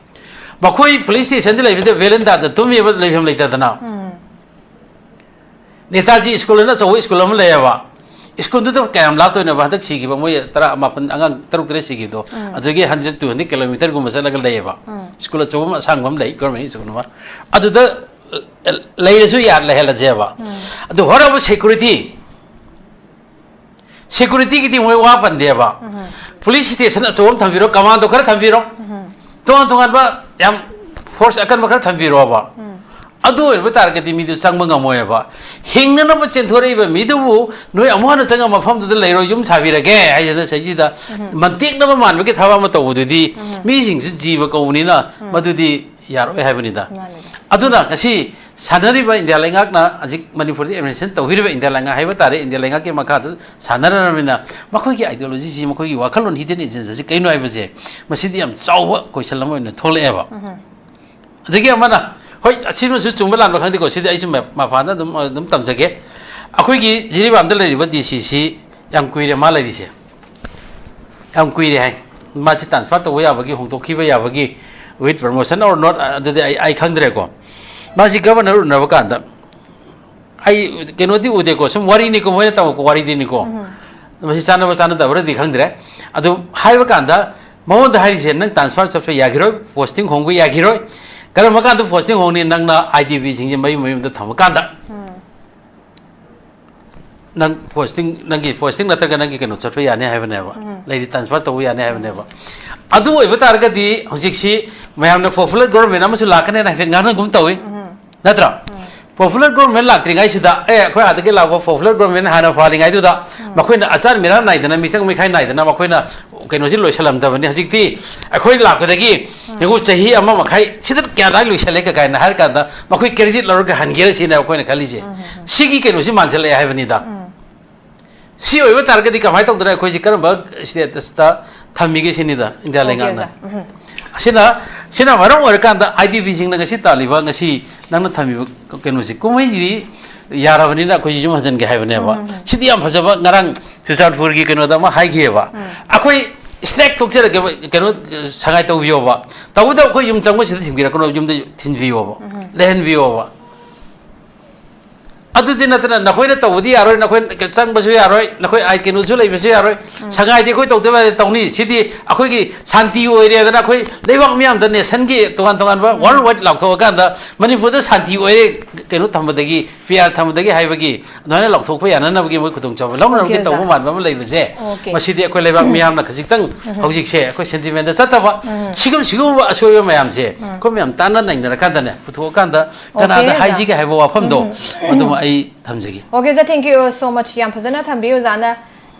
ꯃꯈꯣꯏ ꯄꯨꯂꯤꯁ ꯁ꯭ꯇꯦꯁꯟꯗ ꯂꯩꯕꯗ ꯕꯦꯂꯦꯟꯗꯥꯗ ꯇꯨꯝꯃꯤꯕ, ꯂꯩꯐꯝ ꯂꯩꯇꯗꯅ꯫ ꯅꯦꯇꯥꯖꯤ ꯁ꯭ꯀꯨꯜ ꯑꯅ ꯑꯆꯧꯕ ꯁ꯭ꯀꯨꯜ ꯑꯃ ꯂꯩꯌꯦꯕ꯫ ꯁ꯭ꯀꯨꯜꯗꯨꯗ ꯀꯌꯥꯝ ꯂꯥꯞꯇꯣꯏꯅꯣꯕ? ꯍꯟꯗꯛ ꯁꯤꯈꯤꯕ ꯃꯣꯏ ꯇꯔꯥ ꯃꯥꯄꯟ, ꯑꯉꯥꯡ ꯇꯔꯨꯛ ꯇꯔꯦꯠ ꯁꯤꯈꯤꯕꯗꯣ, ꯑꯗꯨꯗꯒꯤ ꯍꯟꯗ꯭ꯔꯦꯠ ꯇꯨ ꯍꯟꯗ꯭ꯔꯦꯠ ꯀꯤꯂꯣꯃꯤꯇꯔꯒꯨꯝꯕ ꯆꯠꯂꯒ ꯂꯩꯌꯦꯕ꯫ ꯁ꯭ꯀꯨꯜ ꯑꯆꯧꯕ ꯑꯃ, ꯑꯁꯥꯡꯕ ꯑꯃ ꯂꯩ, ꯒꯣꯔꯃꯦꯟ ꯁ꯭ꯀꯨꯜ ꯑꯃ꯫ ꯑꯗꯨꯗ, ꯑ, ꯂꯩꯔꯁꯨ ꯌꯥ-, ꯂꯩꯍꯜꯂꯁꯦꯕ꯫ ꯑꯗꯨ ꯍꯣꯔꯦꯟ ꯑꯃꯨꯛ ꯁꯦꯀ꯭ꯌꯨꯔꯤꯇꯤ, ꯁꯦꯀ꯭ꯌꯨꯔꯤꯇꯤꯒꯤꯗꯤ ꯃꯣꯏ ꯋꯥ ꯄꯟꯗꯦꯕ꯫ ꯄꯨꯂꯤꯁ ꯁ꯭ꯇꯦꯁꯟ ꯑꯆꯧꯕ ꯑꯃ ꯊꯝꯕꯤꯔꯣ, ꯀꯃꯥꯟꯗꯣ ꯈꯔ ꯊꯝꯕꯤꯔꯣ, ꯇꯣꯉꯥꯟ ꯇꯣꯉꯥꯟꯕ ꯌꯥꯝ ꯐꯣꯔꯁ ꯑꯀꯟꯕ ꯈꯔ ꯊꯝꯕꯤꯔꯣꯕ꯫ ꯑꯗꯨ ꯑꯣꯏꯔꯕ ꯇꯥꯔꯒꯗꯤ ꯃꯤꯗꯨ ꯆꯪꯕ ꯉꯝꯃꯣꯏꯕ꯫ ꯍꯤꯡꯅꯅꯕ ꯆꯦꯟꯊꯣꯔꯛꯏꯕ ꯃꯤꯗꯨꯕꯨ ꯅꯣꯏ ꯑꯃꯨꯛ ꯍꯟꯅ ꯆꯪꯉ ꯃꯐꯝꯗꯨꯗ ꯂꯩꯔꯣ, ꯌꯨꯝ ꯁꯥꯕꯤꯔꯒꯦ ꯍꯥꯏꯗꯅ ꯁꯤꯗꯩꯁꯤꯗ ꯃꯟꯇꯦꯛꯅꯕ ꯃꯥꯟꯕꯒꯤ ꯊꯕꯛ ꯑꯃ ꯇꯧꯕꯗꯨꯗꯤ, ꯃꯤꯁꯤꯡꯁꯨ ꯖꯤꯕ ꯀꯧꯕꯅꯤꯅ ꯃꯗꯨꯗꯤ ꯌꯥꯔꯣꯏ ꯍꯥꯏꯕꯅꯤꯗ꯫ ꯃꯥꯅꯤꯗ꯫ ꯑꯗꯨꯅ ꯉꯁꯤ ꯁꯥꯟꯅꯔꯤꯕ ꯏꯟꯗꯤꯌꯥ ꯂꯩꯉꯥꯛꯅ, ꯍꯧꯖꯤꯛ ꯃꯅꯤꯄꯨꯔꯗ ꯑꯦꯗꯃꯤꯅꯤꯁꯇ꯭ꯔꯦꯁꯟ ꯇꯧꯕꯤꯔꯤꯕ ꯏꯟꯗꯤꯌꯥ ꯂꯩꯉꯥꯛ ꯍꯥꯏꯕ ꯇꯥꯔꯦ, ꯏꯟꯗꯤꯌꯥ ꯂꯩꯉꯥꯛꯀꯤ ꯃꯈꯥꯗ ꯁꯥꯟꯅꯔꯕꯅꯤꯅ, ꯃꯈꯣꯏꯒꯤ ꯑꯥꯏꯗꯤꯌꯣꯂꯣꯖꯤꯁꯤ, ꯃꯈꯣꯏꯒꯤ ꯋꯥꯈꯜꯂꯣꯟ, ꯍꯤꯗꯟ ꯑꯦꯖꯦꯟꯗꯥꯁꯤ ꯀꯩꯅꯣ ꯍꯥꯏꯕꯁꯦ, ꯃꯁꯤꯗꯤ ꯌꯥꯝ ꯆꯥꯎꯕ ꯀꯣꯏꯁꯟ ꯑꯃ ꯑꯣꯏꯅ ꯊꯣꯛꯂꯛꯑꯦꯕ꯫ ꯑꯗꯒꯤ ꯑꯃꯅ, ꯍꯣꯏ, ꯑꯁꯤꯃꯁꯨ ꯆꯨꯝꯕ ꯂꯥꯟꯕ ꯈꯪꯗꯦꯀꯣ, ꯁꯤꯗꯤ ꯑꯩꯁꯨ ꯃ-, ꯃꯄꯥꯟꯗ ꯑꯗꯨꯝ, ꯑꯗꯨꯝ ꯇꯝꯖꯒꯦ꯫ ꯑꯩꯈꯣꯏꯒꯤ ꯖꯤꯔꯤꯕꯥꯝꯗ ꯂꯩꯔꯤꯕ ꯗꯤ ꯁꯤꯁꯤ ꯌꯥꯝ ꯀꯨꯏꯔꯦ ꯃꯥ ꯂꯩꯔꯤꯁꯦ, ꯌꯥꯝ ꯀꯨꯏꯔꯦ ꯍꯥꯏ꯫ ꯃꯥꯁꯤ ꯇ꯭ꯔꯥꯟꯁꯐꯔ ꯇꯧꯕ ꯌꯥꯕꯒꯤ, ꯍꯣꯡꯗꯣꯛꯈꯤꯕ ꯌꯥꯕꯒꯤ, with promotion or not, ꯑꯗꯨꯗꯤ ꯑꯩ, ꯑꯩ ꯈꯪꯗ꯭ꯔꯦꯀꯣ꯫ ꯃꯥꯁꯤ ꯒꯕꯔꯅꯔ ꯎꯅꯕ ꯀꯥꯟꯗ, ꯑꯩ ꯀꯩꯅꯣꯗꯤ ꯎꯗꯦꯀꯣ, ꯁꯨꯝ ꯋꯥꯔꯤꯅꯤꯀꯣ, ꯃꯣꯏꯅ ꯇꯝꯃꯛꯄ ꯋꯥꯔꯤꯗꯤꯅꯤꯀꯣ꯫ ꯃꯁꯤ ꯆꯥꯟꯅꯕ ꯆꯥꯟꯅꯗꯕ꯭ꯔꯗꯤ ꯈꯪꯗ꯭ꯔꯦ꯫ ꯑꯗꯨ ꯍꯥꯏꯕ ꯀꯥꯟꯗ ꯃꯉꯣꯟꯗ ꯍꯥꯏꯔꯤꯁꯦ, "ꯅꯪ ꯇ꯭ꯔꯥꯟꯁꯐꯔ ꯆꯠꯄ ꯌꯥꯈꯤꯔꯣꯏ, ꯄꯣꯁꯇꯤꯡ ꯍꯣꯡꯕ ꯌꯥꯈꯤꯔꯣꯏ꯫ ꯀꯔꯝꯕ ꯀꯥꯟꯗ ꯄꯣꯁꯇꯤꯡ ꯍꯣꯡꯅꯤ? ꯅꯪꯅ ꯑꯥꯏ ꯗꯤ ꯕꯤꯁꯤꯡꯁꯦ ꯃꯌꯨꯝ ꯃꯌꯨꯝꯗ ꯊꯝꯃꯀꯥꯟꯗ꯫ ꯅꯪ ꯄꯣꯁꯇꯤꯡ, ꯅꯪꯒꯤ ꯄꯣꯁꯇꯤꯡ ꯅꯠꯇ꯭ꯔꯒ ꯅꯪꯒꯤ ꯀꯩꯅꯣ ꯆꯠꯄ ꯌꯥꯅꯤ ꯍꯥꯏꯕꯅꯦꯕ, ꯂꯩꯔꯤ ꯇ꯭ꯔꯥꯟꯁꯐꯔ ꯇꯧꯕ ꯌꯥꯅꯤ ꯍꯥꯏꯕꯅꯦꯕ"꯫ ꯑꯗꯨ ꯑꯣꯏꯕ ꯇꯥꯔꯒꯗꯤ ꯍꯧꯖꯤꯛꯁꯤ ꯃꯌꯥꯝꯅ ꯄꯣꯄꯨꯂꯔ ꯒꯣꯚꯔꯟꯃꯦꯟ ꯑꯃꯁꯨ ꯂꯥꯛꯀꯅꯦꯅ ꯍꯥꯏꯐꯦꯠ ꯉꯥꯡꯅꯒꯨꯝ ꯇꯧꯏ, ꯅꯠꯇ꯭ꯔꯥ? Popular government ꯂꯥꯛꯇ꯭ꯔꯤꯉꯩꯁꯤꯗ, ꯑꯦ, ꯑꯩꯈꯣꯏ ꯑꯥꯗꯒꯤ ꯂꯥꯛꯄ popular government ꯍꯥꯟꯅ ꯐꯥꯜꯂꯤꯉꯩꯗꯨꯗ ꯃꯈꯣꯏꯅ ꯑꯆꯥꯟ ꯃꯤꯔꯥꯟ ꯅꯥꯏꯗꯅ, ꯃꯤꯆꯪ ꯃꯤꯈꯥꯏ ꯅꯥꯏꯗꯅ ꯃꯈꯣꯏꯅ ꯀꯩꯅꯣꯁꯤ ꯂꯣꯏꯁꯤꯜꯂꯝꯗꯕꯅꯤ꯫ ꯍꯧꯖꯤꯛꯇꯤ ꯑꯩꯈꯣꯏ ꯂꯥꯛꯄꯗꯒꯤ ꯌꯦꯡꯉꯨ, ꯆꯍꯤ ꯑꯃ ꯃꯈꯥꯏ ꯁꯤꯗ ꯀꯌꯥ ꯂꯥꯏ ꯂꯣꯏꯁꯤꯜꯂꯦ ꯀ-, ꯀꯥꯏꯅ ꯍꯥꯏꯔ ꯀꯥꯟꯗ ꯃꯈꯣꯏ credit ꯂꯧꯔꯒ ꯍꯟꯒꯦꯔꯥ ꯁꯤꯅꯦ ꯑꯩꯈꯣꯏꯅ ꯈꯜꯂꯤꯁꯦ꯫ ꯁꯤꯒꯤ ꯀꯩꯅꯣꯁꯤ ꯃꯥꯟꯁꯤꯜꯂꯛꯑꯦ ꯍꯥꯏꯕꯅꯤꯗ꯫ ꯁꯤ ꯑꯣꯏꯕ ꯇꯥꯔꯒꯗꯤ ꯀꯃꯥꯏꯅ ꯇꯧꯗꯅ ꯑꯩꯈꯣꯏꯁꯤ ꯀꯔꯝꯕ statusꯇ ꯊꯝꯃꯤꯒꯦ ꯁꯤꯅꯤꯗ ꯏꯟꯗꯤꯌꯥ Okay, ꯂꯩꯉꯥꯛꯅ꯫ ꯑꯣꯖꯥ꯫ ꯎꯝ꯫ ꯑꯁꯤꯅ, ꯁꯤꯅ ꯃꯔꯝ ꯑꯣꯏꯔꯀꯥꯟꯗ IDPꯁꯤꯡꯅ ꯉꯁꯤ ꯇꯥꯜꯂꯤꯕ, ꯉꯁꯤ ꯅꯪꯅ ꯊꯝꯃꯤꯕ ꯀꯩꯅꯣꯁꯦ, ꯀꯨꯝꯍꯩꯁꯤꯗꯤ ꯌꯥꯔꯕꯅꯤꯅ ꯑꯩꯈꯣꯏꯁꯤ ꯌꯨꯝ ꯍꯟꯖꯤꯟꯒꯦ ꯍꯥꯏꯕꯅꯦꯕ꯫ ꯎꯝ, ꯎꯝ, ꯎꯝ꯫ ꯁꯤꯗꯤ ꯌꯥꯝ ꯐꯖꯕ, ꯉꯔꯥꯡ ꯆꯨꯔꯆꯥꯟꯄꯨꯔꯒꯤ ꯀꯩꯅꯣꯗ ꯑꯃ ꯍꯥꯏꯈꯤꯑꯕ, ꯎꯝ꯫ "ꯑꯩꯈꯣꯏ strike ꯊꯣꯛꯆꯔꯒꯦ, ꯀꯩꯅꯣ, ꯁꯉꯥꯏ ꯇꯧꯕꯤꯌꯣꯕ, ꯇꯧꯕꯇꯕꯨ ꯑꯩꯈꯣꯏ ꯌꯨꯝ ꯆꯪꯕꯁꯤꯗ ꯊꯤꯟꯕꯤꯔꯛꯀꯅꯣ, ꯌꯨꯝꯗ ꯊꯤꯟꯕꯤꯌꯣꯕ, ꯎꯝ꯫ ꯂꯩꯍꯟꯕꯤꯌꯣꯕ"꯫ ꯑꯗꯨꯗꯤ ꯅꯠꯇꯅ ꯅꯈꯣꯏꯅ ꯇꯧꯕꯗꯤ ꯌꯥꯔꯣꯏ, ꯅꯈꯣꯏ ꯆꯪꯕꯁꯨ ꯌꯥꯔꯣꯏ, ꯅꯈꯣꯏ ꯑꯥꯏ ꯀꯩꯅꯣꯁꯨ ꯂꯩꯕꯁꯨ ꯌꯥꯔꯣꯏ꯫ ꯎꯝ꯫ ꯁꯉꯥꯏꯗꯤ ꯑꯩꯈꯣꯏ ꯇꯧꯗꯕ ꯌꯥꯗꯦ, ꯇꯧꯅꯤ꯫ ꯁꯤꯗꯤ ꯑꯩꯈꯣꯏꯒꯤ ꯁꯥꯟꯇꯤ ꯑꯣꯏꯔꯦꯗꯅ ꯑꯩꯈꯣꯏ ꯂꯩꯕꯥꯛ ꯃꯤꯌꯥꯝꯗ, nationꯒꯤ ꯇꯣꯉꯥꯟ ꯇꯣꯉꯥꯟꯕ ꯎꯝ꯫ World wide ꯂꯥꯎꯊꯣꯛꯑꯀꯥꯟꯗ ꯃꯅꯤꯄꯨꯔꯗ ꯁꯥꯟꯇꯤ ꯑꯣꯏꯔꯦ, ꯀꯩꯅꯣ ꯊꯝꯕꯗꯒꯤ, PR ꯊꯝꯕꯗꯒꯤ ꯍꯥꯏꯕꯒꯤ ꯑꯗꯨꯃꯥꯏꯅ ꯂꯥꯎꯊꯣꯛꯄ ꯌꯥꯅꯅꯕꯒꯤ ꯃꯣꯏ ꯈꯨꯗꯣꯡꯆꯥꯕ ꯂꯧꯅꯅꯕꯒꯤ Okay, ꯑꯣꯖꯥ꯫ ꯇꯧꯕ ꯃꯥꯟꯕ ꯑꯃ ꯂꯩꯕꯁꯦ, Okay꯫ ꯃꯁꯤꯗꯤ ꯑꯩꯈꯣꯏ ꯂꯩꯕꯥꯛ ꯃꯤꯌꯥꯝꯅ ꯈꯖꯤꯛꯇꯪ ꯎꯝ꯫ ꯍꯧꯖꯤꯛꯁꯦ ꯑꯩꯈꯣꯏ sentimentꯗ ꯆꯠꯇꯕ, ꯎꯝ꯫ ꯁꯤꯒꯨꯝ-, ꯁꯤꯒꯨꯝꯕ ꯑꯁꯣꯏꯕ ꯃꯌꯥꯝꯁꯦ ꯎꯝ꯫ ꯑꯩꯈꯣꯏ ꯃꯌꯥꯝ ꯇꯥꯟꯅ ꯅꯩꯅꯔꯀꯥꯟꯗꯅꯦ ꯄꯨꯊꯣꯛꯑꯀꯥꯟꯗ ꯀꯅꯥꯗ Okay, ꯑꯣꯖꯥ꯫ ꯍꯥꯏꯁꯤꯒꯦ ꯍꯥꯏꯕ ꯋꯥꯐꯝꯗꯣ ꯎꯝ꯫ ꯑꯗꯨꯃ ꯑꯩ ꯊꯝꯖꯒꯦ꯫ Okay, sir, thank you so much꯫ ꯌꯥꯝ ꯐꯖꯅ ꯊꯝꯕꯤꯌꯨ ꯑꯣꯖꯥꯅ꯫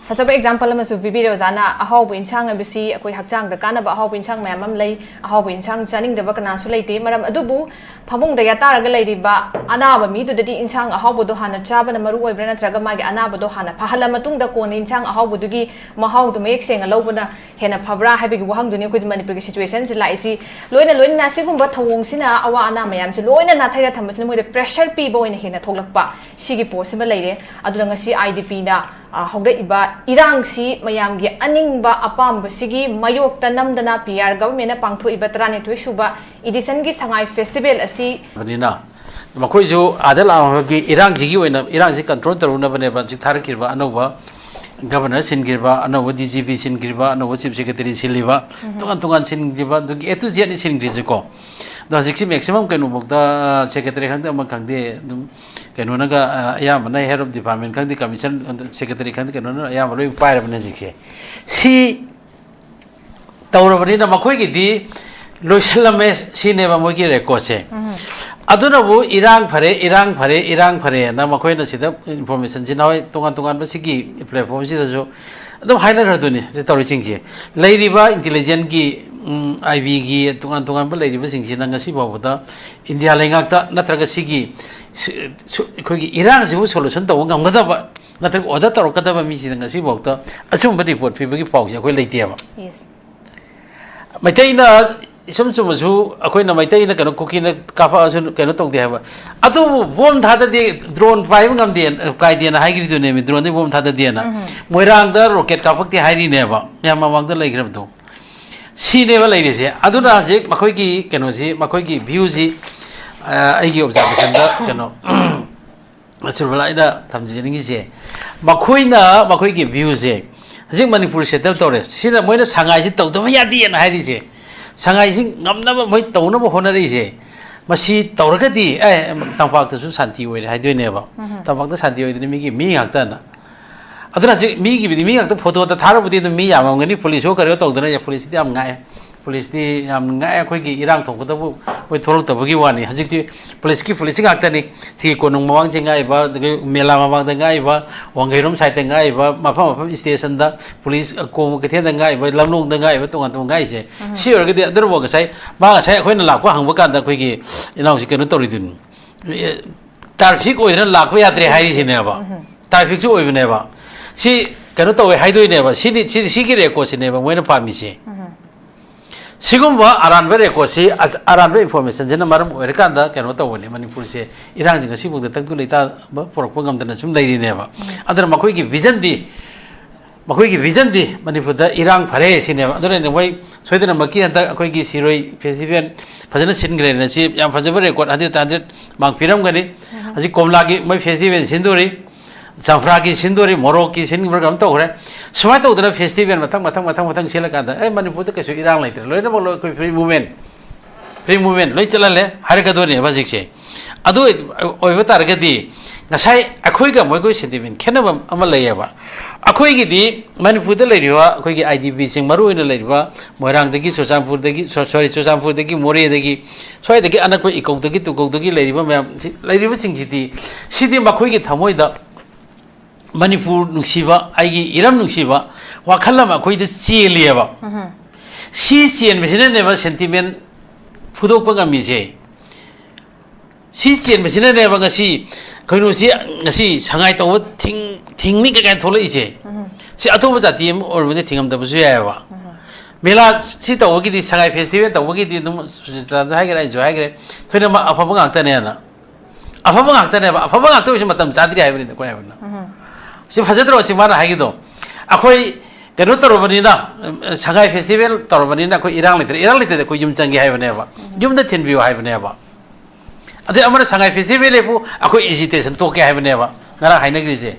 ꯐꯖꯕ example ꯑꯃꯁꯨ ꯄꯤꯕꯤꯔꯦ ꯑꯣꯖꯥꯅ꯫ ꯑꯍꯥꯎꯕ ꯏꯟꯁꯥꯡ ꯍꯥꯏꯕꯁꯤ ꯑꯩꯈꯣꯏ ꯍꯛꯆꯥꯡꯗ ꯀꯥꯟꯅꯕ ꯑꯍꯥꯎꯕ ꯏꯟꯁꯥꯡ ꯃꯌꯥꯝ ꯑꯃ ꯂꯩ꯫ ꯑꯍꯥꯎꯕ ꯏꯟꯁꯥꯡ ꯆꯥꯅꯤꯡꯗꯕ ꯀꯅꯥꯁꯨ ꯂꯩꯇꯦ꯫ ꯃꯔꯝ ꯑꯗꯨꯕꯨ ꯐꯃꯨꯡꯗ ꯌꯥꯇꯥꯔꯒ ꯂꯩꯔꯤꯕ ꯑꯅꯥꯕ ꯃꯤꯗꯨꯗꯗꯤ ꯏꯟꯁꯥꯡ ꯑꯍꯥꯎꯕꯗꯣ ꯍꯥꯟꯅ ꯆꯥꯕꯅ ꯃꯔꯨ ꯑꯣꯏꯕ꯭ꯔꯥ, ꯅꯠꯇ꯭ꯔꯒ ꯃꯥꯒꯤ ꯑꯅꯥꯕꯗꯣ ꯍꯥꯟꯅ ꯐꯍꯜꯂ ꯃꯇꯨꯡꯗ ꯀꯣꯟꯅ ꯏꯟꯁꯥꯡ ꯑꯍꯥꯎꯕꯗꯨꯒꯤ ꯃꯍꯥꯎꯗꯣ ꯃꯌꯦꯛ ꯁꯦꯡꯅ ꯂꯧꯕꯅ ꯍꯦꯟꯅ ꯐꯕ꯭ꯔꯥ ꯍꯥꯏꯕꯒꯤ ꯋꯥꯍꯪꯗꯨꯅꯤ ꯑꯩꯈꯣꯏꯁꯦ ꯃꯅꯤꯄꯨꯔꯒꯤ situationꯁꯤ ꯂꯥꯛꯏꯁꯤ꯫ ꯂꯣꯏꯅ ꯂꯣꯏꯅꯅ ꯑꯁꯤꯒꯨꯝꯕ ꯊꯧꯑꯣꯡꯁꯤꯅ ꯑꯋꯥ ꯑꯅꯥ ꯃꯌꯥꯝꯁꯦ ꯂꯣꯏꯅ ꯅꯥꯊꯩꯔ ꯊꯝꯕꯁꯤꯅ ꯃꯣꯏꯗ pressure ꯄꯤꯕ ꯑꯣꯏꯅ ꯍꯦꯟꯅ ꯊꯣꯛꯂꯛꯄ, ꯁꯤꯒꯤ ꯄꯣꯠꯁꯤꯃ ꯂꯩꯔꯦ꯫ ꯑꯗꯨꯅ ꯉꯁꯤ IDPꯅ, ꯑ, ꯍꯧꯔꯛꯏꯕ ꯏꯔꯥꯡꯁꯤ ꯃꯌꯥꯝꯒꯤ ꯑꯅꯤꯡꯕ ꯑꯄꯥꯝꯕꯁꯤꯒꯤ ꯃꯥꯌꯣꯛꯇ ꯅꯝꯗꯅ PR governmentꯅ ꯄꯥꯡꯊꯣꯛꯏꯕ ꯇꯔꯥꯅꯤꯊꯣꯏ ꯁꯨꯕ editionꯒꯤ ꯁꯉꯥꯏ festival ꯑꯁꯤ ꯕꯅꯤꯅ ꯃꯈꯣꯏꯁꯨ ꯑꯥꯗ ꯂꯥꯛꯄꯒꯤ ꯏꯔꯥꯡꯁꯤꯒꯤ ꯑꯣꯏꯅ, ꯏꯔꯥꯡꯁꯤ control ꯇꯧꯔꯨꯅꯕꯅꯦꯕ ꯍꯧꯖꯤꯛ ꯊꯥꯔꯛꯈꯤꯕ ꯑꯅꯧꯕ governor ꯁꯤꯟꯈꯤꯕ, ꯑꯅꯧꯕ DGP ꯁꯤꯟꯈꯤꯕ, ꯑꯅꯧꯕ chief secretary ꯁꯤꯜꯂꯤꯕ, ꯎꯝ꯫ ꯇꯣꯉꯥꯟ ꯇꯣꯉꯥꯟ ꯁꯤꯟꯈꯤꯕ, ꯑꯗꯨꯒꯤ A to Zꯅꯤ ꯁꯤꯟꯈ꯭ꯔꯤꯁꯤꯀꯣ꯫ ꯑꯗꯣ ꯍꯧꯖꯤꯛꯁꯤ maximum ꯀꯩꯅꯣꯐꯥꯎꯗ, ꯑ, secretary ꯈꯪꯗꯦ, ꯑꯃ ꯈꯪꯗꯦ, ꯑꯗꯨꯝ ꯀꯩꯅꯣꯅꯒ, ꯑ, ꯑꯌꯥꯝꯕꯅ head of department ꯈꯪꯗꯦ, commission, ꯑꯗꯨ secretary ꯈꯪꯗꯦ, ꯀꯩꯅꯣꯅ ꯑꯌꯥꯝꯕ ꯂꯣꯏ ꯄꯥꯏꯔꯕꯅꯦ ꯍꯧꯖꯤꯛꯁꯦ꯫ ꯁꯤ ꯇꯧꯔꯕꯅꯤꯅ ꯃꯈꯣꯏꯒꯤꯗꯤ ꯂꯣꯏꯁꯤꯜꯂꯝꯃꯦ ꯁꯤꯅꯦꯕ ꯃꯣꯏꯒꯤ recordꯁꯦ꯫ ꯎꯝ꯫ ꯑꯗꯨꯅꯕꯨ ꯏꯔꯥꯡ ꯐꯔꯦ, ꯏꯔꯥꯡ ꯐꯔꯦ, ꯏꯔꯥꯡ ꯐꯔꯦꯅ ꯃꯈꯣꯏꯅ ꯁꯤꯗ ꯏꯟꯐꯣꯔꯃꯦꯁꯟꯁꯤ ꯅꯍꯥꯟꯋꯥꯏ ꯇꯣꯉꯥꯟ ꯇꯣꯉꯥꯟꯕ ꯁꯤꯒꯤ ꯄ꯭ꯂꯦꯠꯐꯣꯝꯁꯤꯗꯁꯨ ꯑꯗꯨꯝ ꯍꯥꯏꯅꯈ꯭ꯔꯗꯨꯅꯤ꯫ ꯁꯤ ꯇꯧꯔꯤꯁꯤꯡꯁꯤ, ꯂꯩꯔꯤꯕ ꯏꯟꯇꯤꯂꯤꯖꯦꯟꯒꯤ, ꯑꯥꯏ ꯕꯤꯒꯤ ꯇꯣꯉꯥꯟ ꯇꯣꯉꯥꯟꯕ ꯂꯩꯔꯤꯕꯁꯤꯡꯁꯤꯅ ꯉꯁꯤ ꯐꯥꯎꯕꯗ ꯏꯟꯗꯤꯌꯥ ꯂꯩꯉꯥꯛꯇ ꯅꯠꯇ꯭ꯔꯒ ꯁꯤꯒꯤ ꯁꯤ-, ꯁꯨ-, ꯑꯩꯈꯣꯏꯒꯤ ꯏꯔꯥꯡꯁꯤꯕꯨ ꯁꯣꯂꯨꯁꯟ ꯇꯧꯕ ꯉꯝꯒꯗꯕ ꯅꯠꯇ꯭ꯔꯒ ꯑꯣꯔꯗꯔ ꯇꯧꯔꯛꯀꯗꯕ ꯃꯤꯁꯤꯗ ꯉꯁꯤ ꯐꯥꯎꯗ ꯑꯆꯨꯝꯕ ꯔꯤꯄꯣꯔꯠ ꯄꯤꯕꯒꯤ ꯄꯥꯎꯁꯦ ꯑꯩꯈꯣꯏ ꯂꯩꯇꯦꯕ꯫ Yes. ꯃꯩꯇꯩꯅ ꯏꯆꯨꯝ ꯆꯨꯝꯃꯁꯨ ꯑꯩꯈꯣꯏꯅ ꯃꯩꯇꯩꯅ ꯀꯩꯅꯣ ꯀꯨꯀꯤꯅ ꯀꯥꯞꯄꯛꯑꯁꯨ ꯀꯩꯅꯣ ꯇꯧꯗꯦ ꯍꯥꯏꯕ꯫ ꯑꯗꯨꯕꯨ ꯕꯣꯝ ꯊꯥꯗꯗꯦ, ꯗ꯭ꯔꯣꯟ ꯄꯥꯏꯕ ꯉꯝꯗꯦ, ꯀꯥꯏꯗꯦꯅ ꯍꯥꯏꯈ꯭ꯔꯤꯗꯨꯅꯦꯃꯤ, ꯗ꯭ꯔꯣꯟꯗꯤ ꯕꯣꯝ ꯊꯥꯗꯗꯦꯅ꯫ ꯃꯣꯏꯔꯥꯡꯗ ꯔꯣꯀꯦꯠ ꯀꯥꯞꯄꯛꯇꯦ ꯍꯥꯏꯔꯤꯅꯦꯕ, ꯃꯌꯥꯝ ꯃꯃꯥꯡꯗ ꯂꯩꯈ꯭ꯔꯕꯗꯣ꯫ ꯁꯤꯅꯦꯕ ꯂꯩꯔꯤꯁꯦ꯫ ꯑꯗꯨꯅ ꯍꯧꯖꯤꯛ ꯃꯈꯣꯏꯒꯤ ꯀꯩꯅꯣꯁꯤ, ꯃꯈꯣꯏꯒꯤ ꯚ꯭ꯌꯨꯁꯤ, ꯑ, ꯑꯩꯒꯤ ꯑꯣꯕꯖꯥꯔꯕꯦꯁꯟꯗ ꯀꯩꯅꯣ ꯁꯨꯔꯕꯂꯥ, ꯑꯩꯅ ꯊꯝꯖꯅꯤꯡꯉꯤꯁꯦ, ꯃꯈꯣꯏꯅ ꯃꯈꯣꯏꯒꯤ ꯚ꯭ꯌꯨꯁꯦ ꯍꯧꯖꯤꯛ ꯃꯅꯤꯄꯨꯔ ꯁꯦꯇꯜ ꯇꯧꯔꯦ, ꯁꯤꯅ ꯃꯣꯏꯅ ꯁꯉꯥꯏꯁꯤ ꯇꯧꯗꯕ ꯌꯥꯗꯦꯅ ꯍꯥꯏꯔꯤꯁꯦ, ꯁꯉꯥꯏꯁꯤ ꯉꯝꯅꯕ ꯃꯣꯏ ꯇꯧꯅꯕ ꯍꯣꯠꯅꯔꯛꯏꯁꯦ, ꯃꯁꯤ ꯇꯧꯔꯒꯗꯤ ꯑꯦ ꯇꯝꯄꯥꯛꯇꯁꯨ ꯁꯥꯟꯇꯤ ꯑꯣꯏꯔꯦ ꯍꯥꯏꯗꯣꯏꯅꯦꯕ꯫ ꯇꯝꯄꯥꯛꯇ ꯁꯥꯟꯇꯤ ꯑꯣꯏꯗꯣꯏꯅꯤ, ꯃꯤꯒꯤ ꯃꯤ ꯉꯥꯛꯇꯅ꯫ ꯑꯗꯨꯅ ꯍꯧꯖꯤꯛ ꯃꯤꯒꯤꯕꯨꯗꯤ ꯃꯤ ꯉꯥꯛꯇ ꯐꯣꯇꯣꯗ ꯊꯥꯔꯕꯨꯗꯤ ꯑꯗꯨꯝ ꯃꯤ ꯌꯥꯝꯃꯝꯒꯅꯤ, ꯄꯨꯂꯤꯁ ꯍꯣ ꯀꯔꯤꯍꯣ ꯇꯧꯗꯅ, ꯑꯦ, ꯄꯨꯂꯤꯁꯇꯤ ꯌꯥꯝ ꯉꯥꯛꯑꯦ꯫ ꯄꯨꯂꯤꯁꯇꯤ ꯌꯥꯝ ꯉꯥꯛꯑꯦ, ꯑꯩꯈꯣꯏꯒꯤ ꯏꯔꯥꯡ ꯊꯣꯛꯄꯗꯕꯨ ꯃꯣꯏ ꯊꯣꯛꯂꯛꯇꯕꯒꯤ ꯋꯥꯅꯤ꯫ ꯍꯧꯖꯤꯛꯇꯤ ꯄꯨꯂꯤꯁꯀꯤ, ꯄꯨꯂꯤꯁꯁꯤ ꯉꯥꯛꯇꯅꯤ꯫ ꯁꯤꯒꯤ ꯀꯣꯅꯨꯡ ꯃꯃꯥꯡꯁꯦ ꯉꯥꯛꯏꯕ, ꯑꯗꯒꯤ ꯃꯦꯂꯥ ꯃꯃꯥꯡꯗ ꯉꯥꯛꯏꯕ, ꯋꯥꯡꯈꯩꯔꯣꯝ ꯁꯥꯏꯠꯇ ꯉꯥꯛꯏꯕ, ꯃꯐꯝ ꯃꯐꯝ ꯁ꯭ꯇꯦꯁꯟꯗ ꯄꯨꯂꯤꯁ, ꯑ, ꯀꯣꯡꯕ ꯀꯩꯊꯦꯜꯗ ꯉꯥꯛꯏꯕ, ꯂꯝꯂꯣꯡꯗ ꯉꯥꯛꯏꯕ, ꯇꯣꯉꯥꯟ ꯇꯣꯉꯥꯟ ꯉꯥꯛꯏꯁꯦ꯫ ꯁꯤ ꯑꯣꯏꯔꯒꯗꯤ ꯑꯗꯨꯅꯕꯨ ꯉꯁꯥꯏ, ꯃꯥ ꯉꯁꯥꯏ ꯑꯩꯈꯣꯏꯅ ꯂꯥꯛꯄ ꯍꯪꯕ ꯀꯥꯟꯗ ꯑꯩꯈꯣꯏꯒꯤ ꯏꯅꯥꯎꯁꯤ ꯀꯩꯅꯣ ꯇꯧꯔꯤꯗꯨꯅꯤ, ꯑꯦ, ꯇ꯭ꯔꯥꯐꯤꯛ ꯑꯣꯏꯗꯅ ꯂꯥꯛꯄ ꯌꯥꯗ꯭ꯔꯦ ꯍꯥꯏꯔꯤꯁꯤꯅꯦꯕ꯫ ꯇ꯭ꯔꯥꯐꯤꯛꯁꯨ ꯑꯣꯏꯕꯅꯦꯕ꯫ ꯁꯤ ꯀꯩꯅꯣ ꯇꯧꯋꯦ ꯍꯥꯏꯗꯣꯏꯅꯦꯕ꯫ ꯁꯤꯗꯤ, ꯁꯤ, ꯁꯤꯒꯤ ꯔꯦꯀꯣꯔꯠꯁꯤꯅꯦꯕ ꯃꯣꯏꯅ ꯄꯥꯝꯃꯤꯁꯦ꯫ ꯁꯤꯒꯨꯝꯕ ꯑꯔꯥꯟꯕ ꯔꯦꯀꯣꯔꯠꯁꯤ, ꯑꯁ, ꯑꯔꯥꯟꯕ ꯏꯟꯐꯣꯔꯃꯦꯁꯟꯁꯤꯅ ꯃꯔꯝ ꯑꯣꯏꯔꯀꯥꯟꯗ ꯀꯩꯅꯣ ꯇꯧꯕꯅꯤ, ꯃꯅꯤꯄꯨꯔꯁꯦ ꯏꯔꯥꯡꯁꯤ ꯉꯁꯤꯐꯥꯎꯗ ꯇꯪꯗꯨ ꯂꯩꯇꯥꯕ ꯄꯨꯔꯛꯄ ꯉꯝꯗꯅ ꯁꯨꯝ ꯂꯩꯔꯤꯅꯦꯕ꯫ ꯑꯗꯨꯅ ꯃꯈꯣꯏꯒꯤ ꯚꯤꯖꯟꯗꯤ, ꯃꯈꯣꯏꯒꯤ ꯚꯤꯖꯟꯗꯤ ꯃꯅꯤꯄꯨꯔꯗ ꯏꯔꯥꯡ ꯐꯔꯦ ꯁꯤꯅꯦꯕ꯫ ꯑꯗꯨꯅ ꯃꯣꯏ ꯁꯣꯏꯗꯅꯃꯛꯀꯤ ꯍꯟꯗꯛ ꯑꯩꯈꯣꯏꯒꯤ ꯁꯤꯔꯣꯏ ꯐꯦꯁꯇꯤꯚꯦꯜ ꯐꯖꯅ ꯁꯤꯟꯈ꯭ꯔꯦꯅ, ꯁꯤ ꯌꯥꯝ ꯐꯖꯕ ꯔꯦꯀꯣꯔꯠ, ꯍꯟꯗ꯭ꯔꯦꯠꯇ ꯍꯟꯗ꯭ꯔꯦꯠ ꯃꯥꯔꯛ ꯄꯤꯔꯝꯒꯅꯤ꯫ ꯍꯧꯖꯤꯛ ꯀꯣꯝꯂꯥꯒꯤ ꯃꯣꯏ ꯐꯦꯁꯇꯤꯚꯦꯜ ꯁꯤꯟꯗꯣꯔꯤ, ꯆꯝꯄ꯭ꯔꯥꯒꯤ ꯁꯤꯟꯗꯣꯔꯤ, ꯃꯣꯔꯣꯛꯀꯤ ꯁꯤꯟꯈꯤꯕ꯭ꯔꯥ ꯀꯩꯅꯣꯝ ꯇꯧꯈ꯭ꯔꯦ꯫ ꯁꯨꯃꯥꯏꯅ ꯇꯧꯗꯅ ꯐꯦꯁꯇꯤꯚꯦꯜ ꯃꯊꯪ ꯃꯊꯪ ꯃꯊꯪ ꯃꯊꯪ ꯁꯤꯜꯂꯀꯥꯟꯗ, ꯑꯦ, ꯃꯅꯤꯄꯨꯔꯗ ꯀꯩꯁꯨ ꯏꯔꯥꯡ ꯂꯩꯇ꯭ꯔꯦ, ꯂꯣꯏꯅꯃꯛ ꯂꯣꯏ ꯑꯩꯈꯣꯏ ꯐ꯭ꯔꯤ ꯃꯨꯚꯃꯦꯟ, ꯐ꯭ꯔꯤ ꯃꯨꯚꯃꯦꯟ ꯂꯣꯏ ꯆꯠꯍꯜꯂꯦ ꯍꯥꯏꯔꯛꯀꯗꯣꯏꯅꯦꯕ ꯍꯧꯖꯤꯛꯁꯦ꯫ ꯑꯗꯨ ꯑꯣꯏꯕ ꯇꯥꯔꯒꯗꯤ ꯉꯁꯥꯏ ꯑꯩꯈꯣꯏꯒ ꯃꯣꯏꯒꯤ ꯁꯦꯟꯇꯤꯃꯦꯟ ꯈꯦꯠꯅꯕ ꯑꯃ ꯂꯩꯌꯦꯕ꯫ ꯑꯩꯈꯣꯏꯒꯤꯗꯤ ꯃꯅꯤꯄꯨꯔꯗ ꯂꯩꯔꯤꯕ ꯑꯩꯈꯣꯏꯒꯤ ꯑꯥꯏ ꯗꯤ ꯄꯤꯁꯤꯡ, ꯃꯔꯨꯑꯣꯏꯅ ꯂꯩꯔꯤꯕ ꯃꯣꯏꯔꯥꯡꯗꯒꯤ, ꯆꯨꯔꯆꯥꯟꯄꯨꯔꯗꯒꯤ, ꯁꯣ-, ꯁꯣꯔꯤ, ꯆꯨꯔꯆꯥꯟꯄꯨꯔꯗꯒꯤ, ꯃꯣꯔꯦꯗꯒꯤ, ꯁ꯭ꯋꯥꯏꯗꯒꯤ ꯑꯅꯛꯄ ꯏꯀꯧꯗꯒꯤ ꯇꯨꯀꯧꯗꯒꯤ ꯂꯩꯔꯤꯕ ꯃꯌꯥꯝ, ꯂꯩꯔꯤꯕꯁꯤꯡꯁꯤꯗꯤ, ꯁꯤꯗꯤ ꯃꯈꯣꯏꯒꯤ ꯊꯃꯣꯏꯗ ꯃꯅꯤꯄꯨꯔ ꯅꯨꯡꯁꯤꯕ, ꯑꯩꯒꯤ ꯏꯔꯝ ꯅꯨꯡꯁꯤꯕ ꯋꯥꯈꯜ ꯑꯃ ꯑꯩꯈꯣꯏꯗ ꯆꯦꯜꯂꯤꯑꯕ꯫ ꯁꯤ ꯆꯦꯟꯕꯁꯤꯅꯅꯦꯕ ꯁꯦꯟꯇꯤꯃꯦꯟ ꯐꯨꯗꯣꯛꯄ ꯉꯝꯃꯤꯁꯦ꯫ ꯁꯤ ꯆꯦꯟꯕꯁꯤꯅꯅꯦꯕ ꯉꯁꯤ ꯀꯩꯅꯣꯁꯤ, ꯉꯁꯤ ꯁꯉꯥꯏ ꯇꯧꯕ ꯊꯤꯡ-, ꯊꯤꯡꯅꯤ ꯀꯩ ꯀꯥꯏꯅ ꯊꯣꯛꯂꯛꯏꯁꯦ꯫ ꯁꯤ ꯑꯇꯣꯞꯄ ꯖꯥꯇꯤ ꯑꯃ ꯑꯣꯏꯔꯕꯗꯤ ꯊꯤꯡꯉꯝꯗꯕꯁꯨ ꯌꯥꯏꯑꯕ꯫ ꯃꯦꯂꯥ ꯁꯤ ꯇꯧꯕꯒꯤꯗꯤ, ꯁꯉꯥꯏ ꯐꯦꯁꯇꯤꯚꯦꯜ ꯇꯧꯕꯒꯤꯗꯤ ꯑꯗꯨꯝ ꯁꯨꯖꯤꯇꯥꯁꯨ ꯍꯥꯏꯈ꯭ꯔꯦ, ꯑꯩꯁꯨ ꯍꯥꯏꯈ꯭ꯔꯦ, ꯊꯣꯏꯅꯃꯛ ꯑꯐꯕ ꯉꯥꯛꯇꯅꯦꯅ꯫ ꯑꯐꯕ ꯉꯥꯛꯇꯅꯦꯕ, ꯑꯐꯕ ꯉꯥꯛꯇ ꯑꯣꯏꯔꯁꯨ ꯃꯇꯝ ꯆꯥꯗ꯭ꯔꯤ ꯍꯥꯏꯕꯅꯤꯗ ꯑꯩꯈꯣꯏ ꯍꯥꯏꯕꯅ꯫ ꯁꯤ ꯐꯖꯗ꯭ꯔꯣ ꯁꯤ ꯃꯥꯅ ꯍꯥꯏꯒꯤꯗꯣ? ꯑꯩꯈꯣꯏ ꯀꯩꯅꯣ ꯇꯧꯔꯕꯅꯤꯅ, ꯁꯉꯥꯏ ꯐꯦꯁꯇꯤꯚꯦꯜ ꯇꯧꯔꯕꯅꯤꯅ ꯑꯩꯈꯣꯏ ꯏꯔꯥꯡ ꯂꯩꯇ꯭ꯔꯦ, ꯏꯔꯥꯡ ꯂꯩꯇ꯭ꯔꯗꯤ ꯑꯩꯈꯣꯏ ꯌꯨꯝ ꯆꯪꯒꯦ ꯍꯥꯏꯕꯅꯦꯕ, ꯌꯨꯝꯗ ꯊꯤꯟꯕꯤꯌꯨ ꯍꯥꯏꯕꯅꯦꯕ꯫ ꯑꯗꯩ ꯑꯃꯅ ꯁꯉꯥꯏ ꯐꯦꯁꯇꯤꯚꯦꯜ ꯂꯦꯞꯄꯨ, ꯑꯩꯈꯣꯏ ꯑꯦꯖꯤꯇꯦꯁꯟ ꯊꯣꯛꯀꯦ ꯍꯥꯏꯕꯅꯦꯕ ꯉꯔꯥꯡ ꯍꯥꯏꯅꯈ꯭ꯔꯤꯁꯦ꯫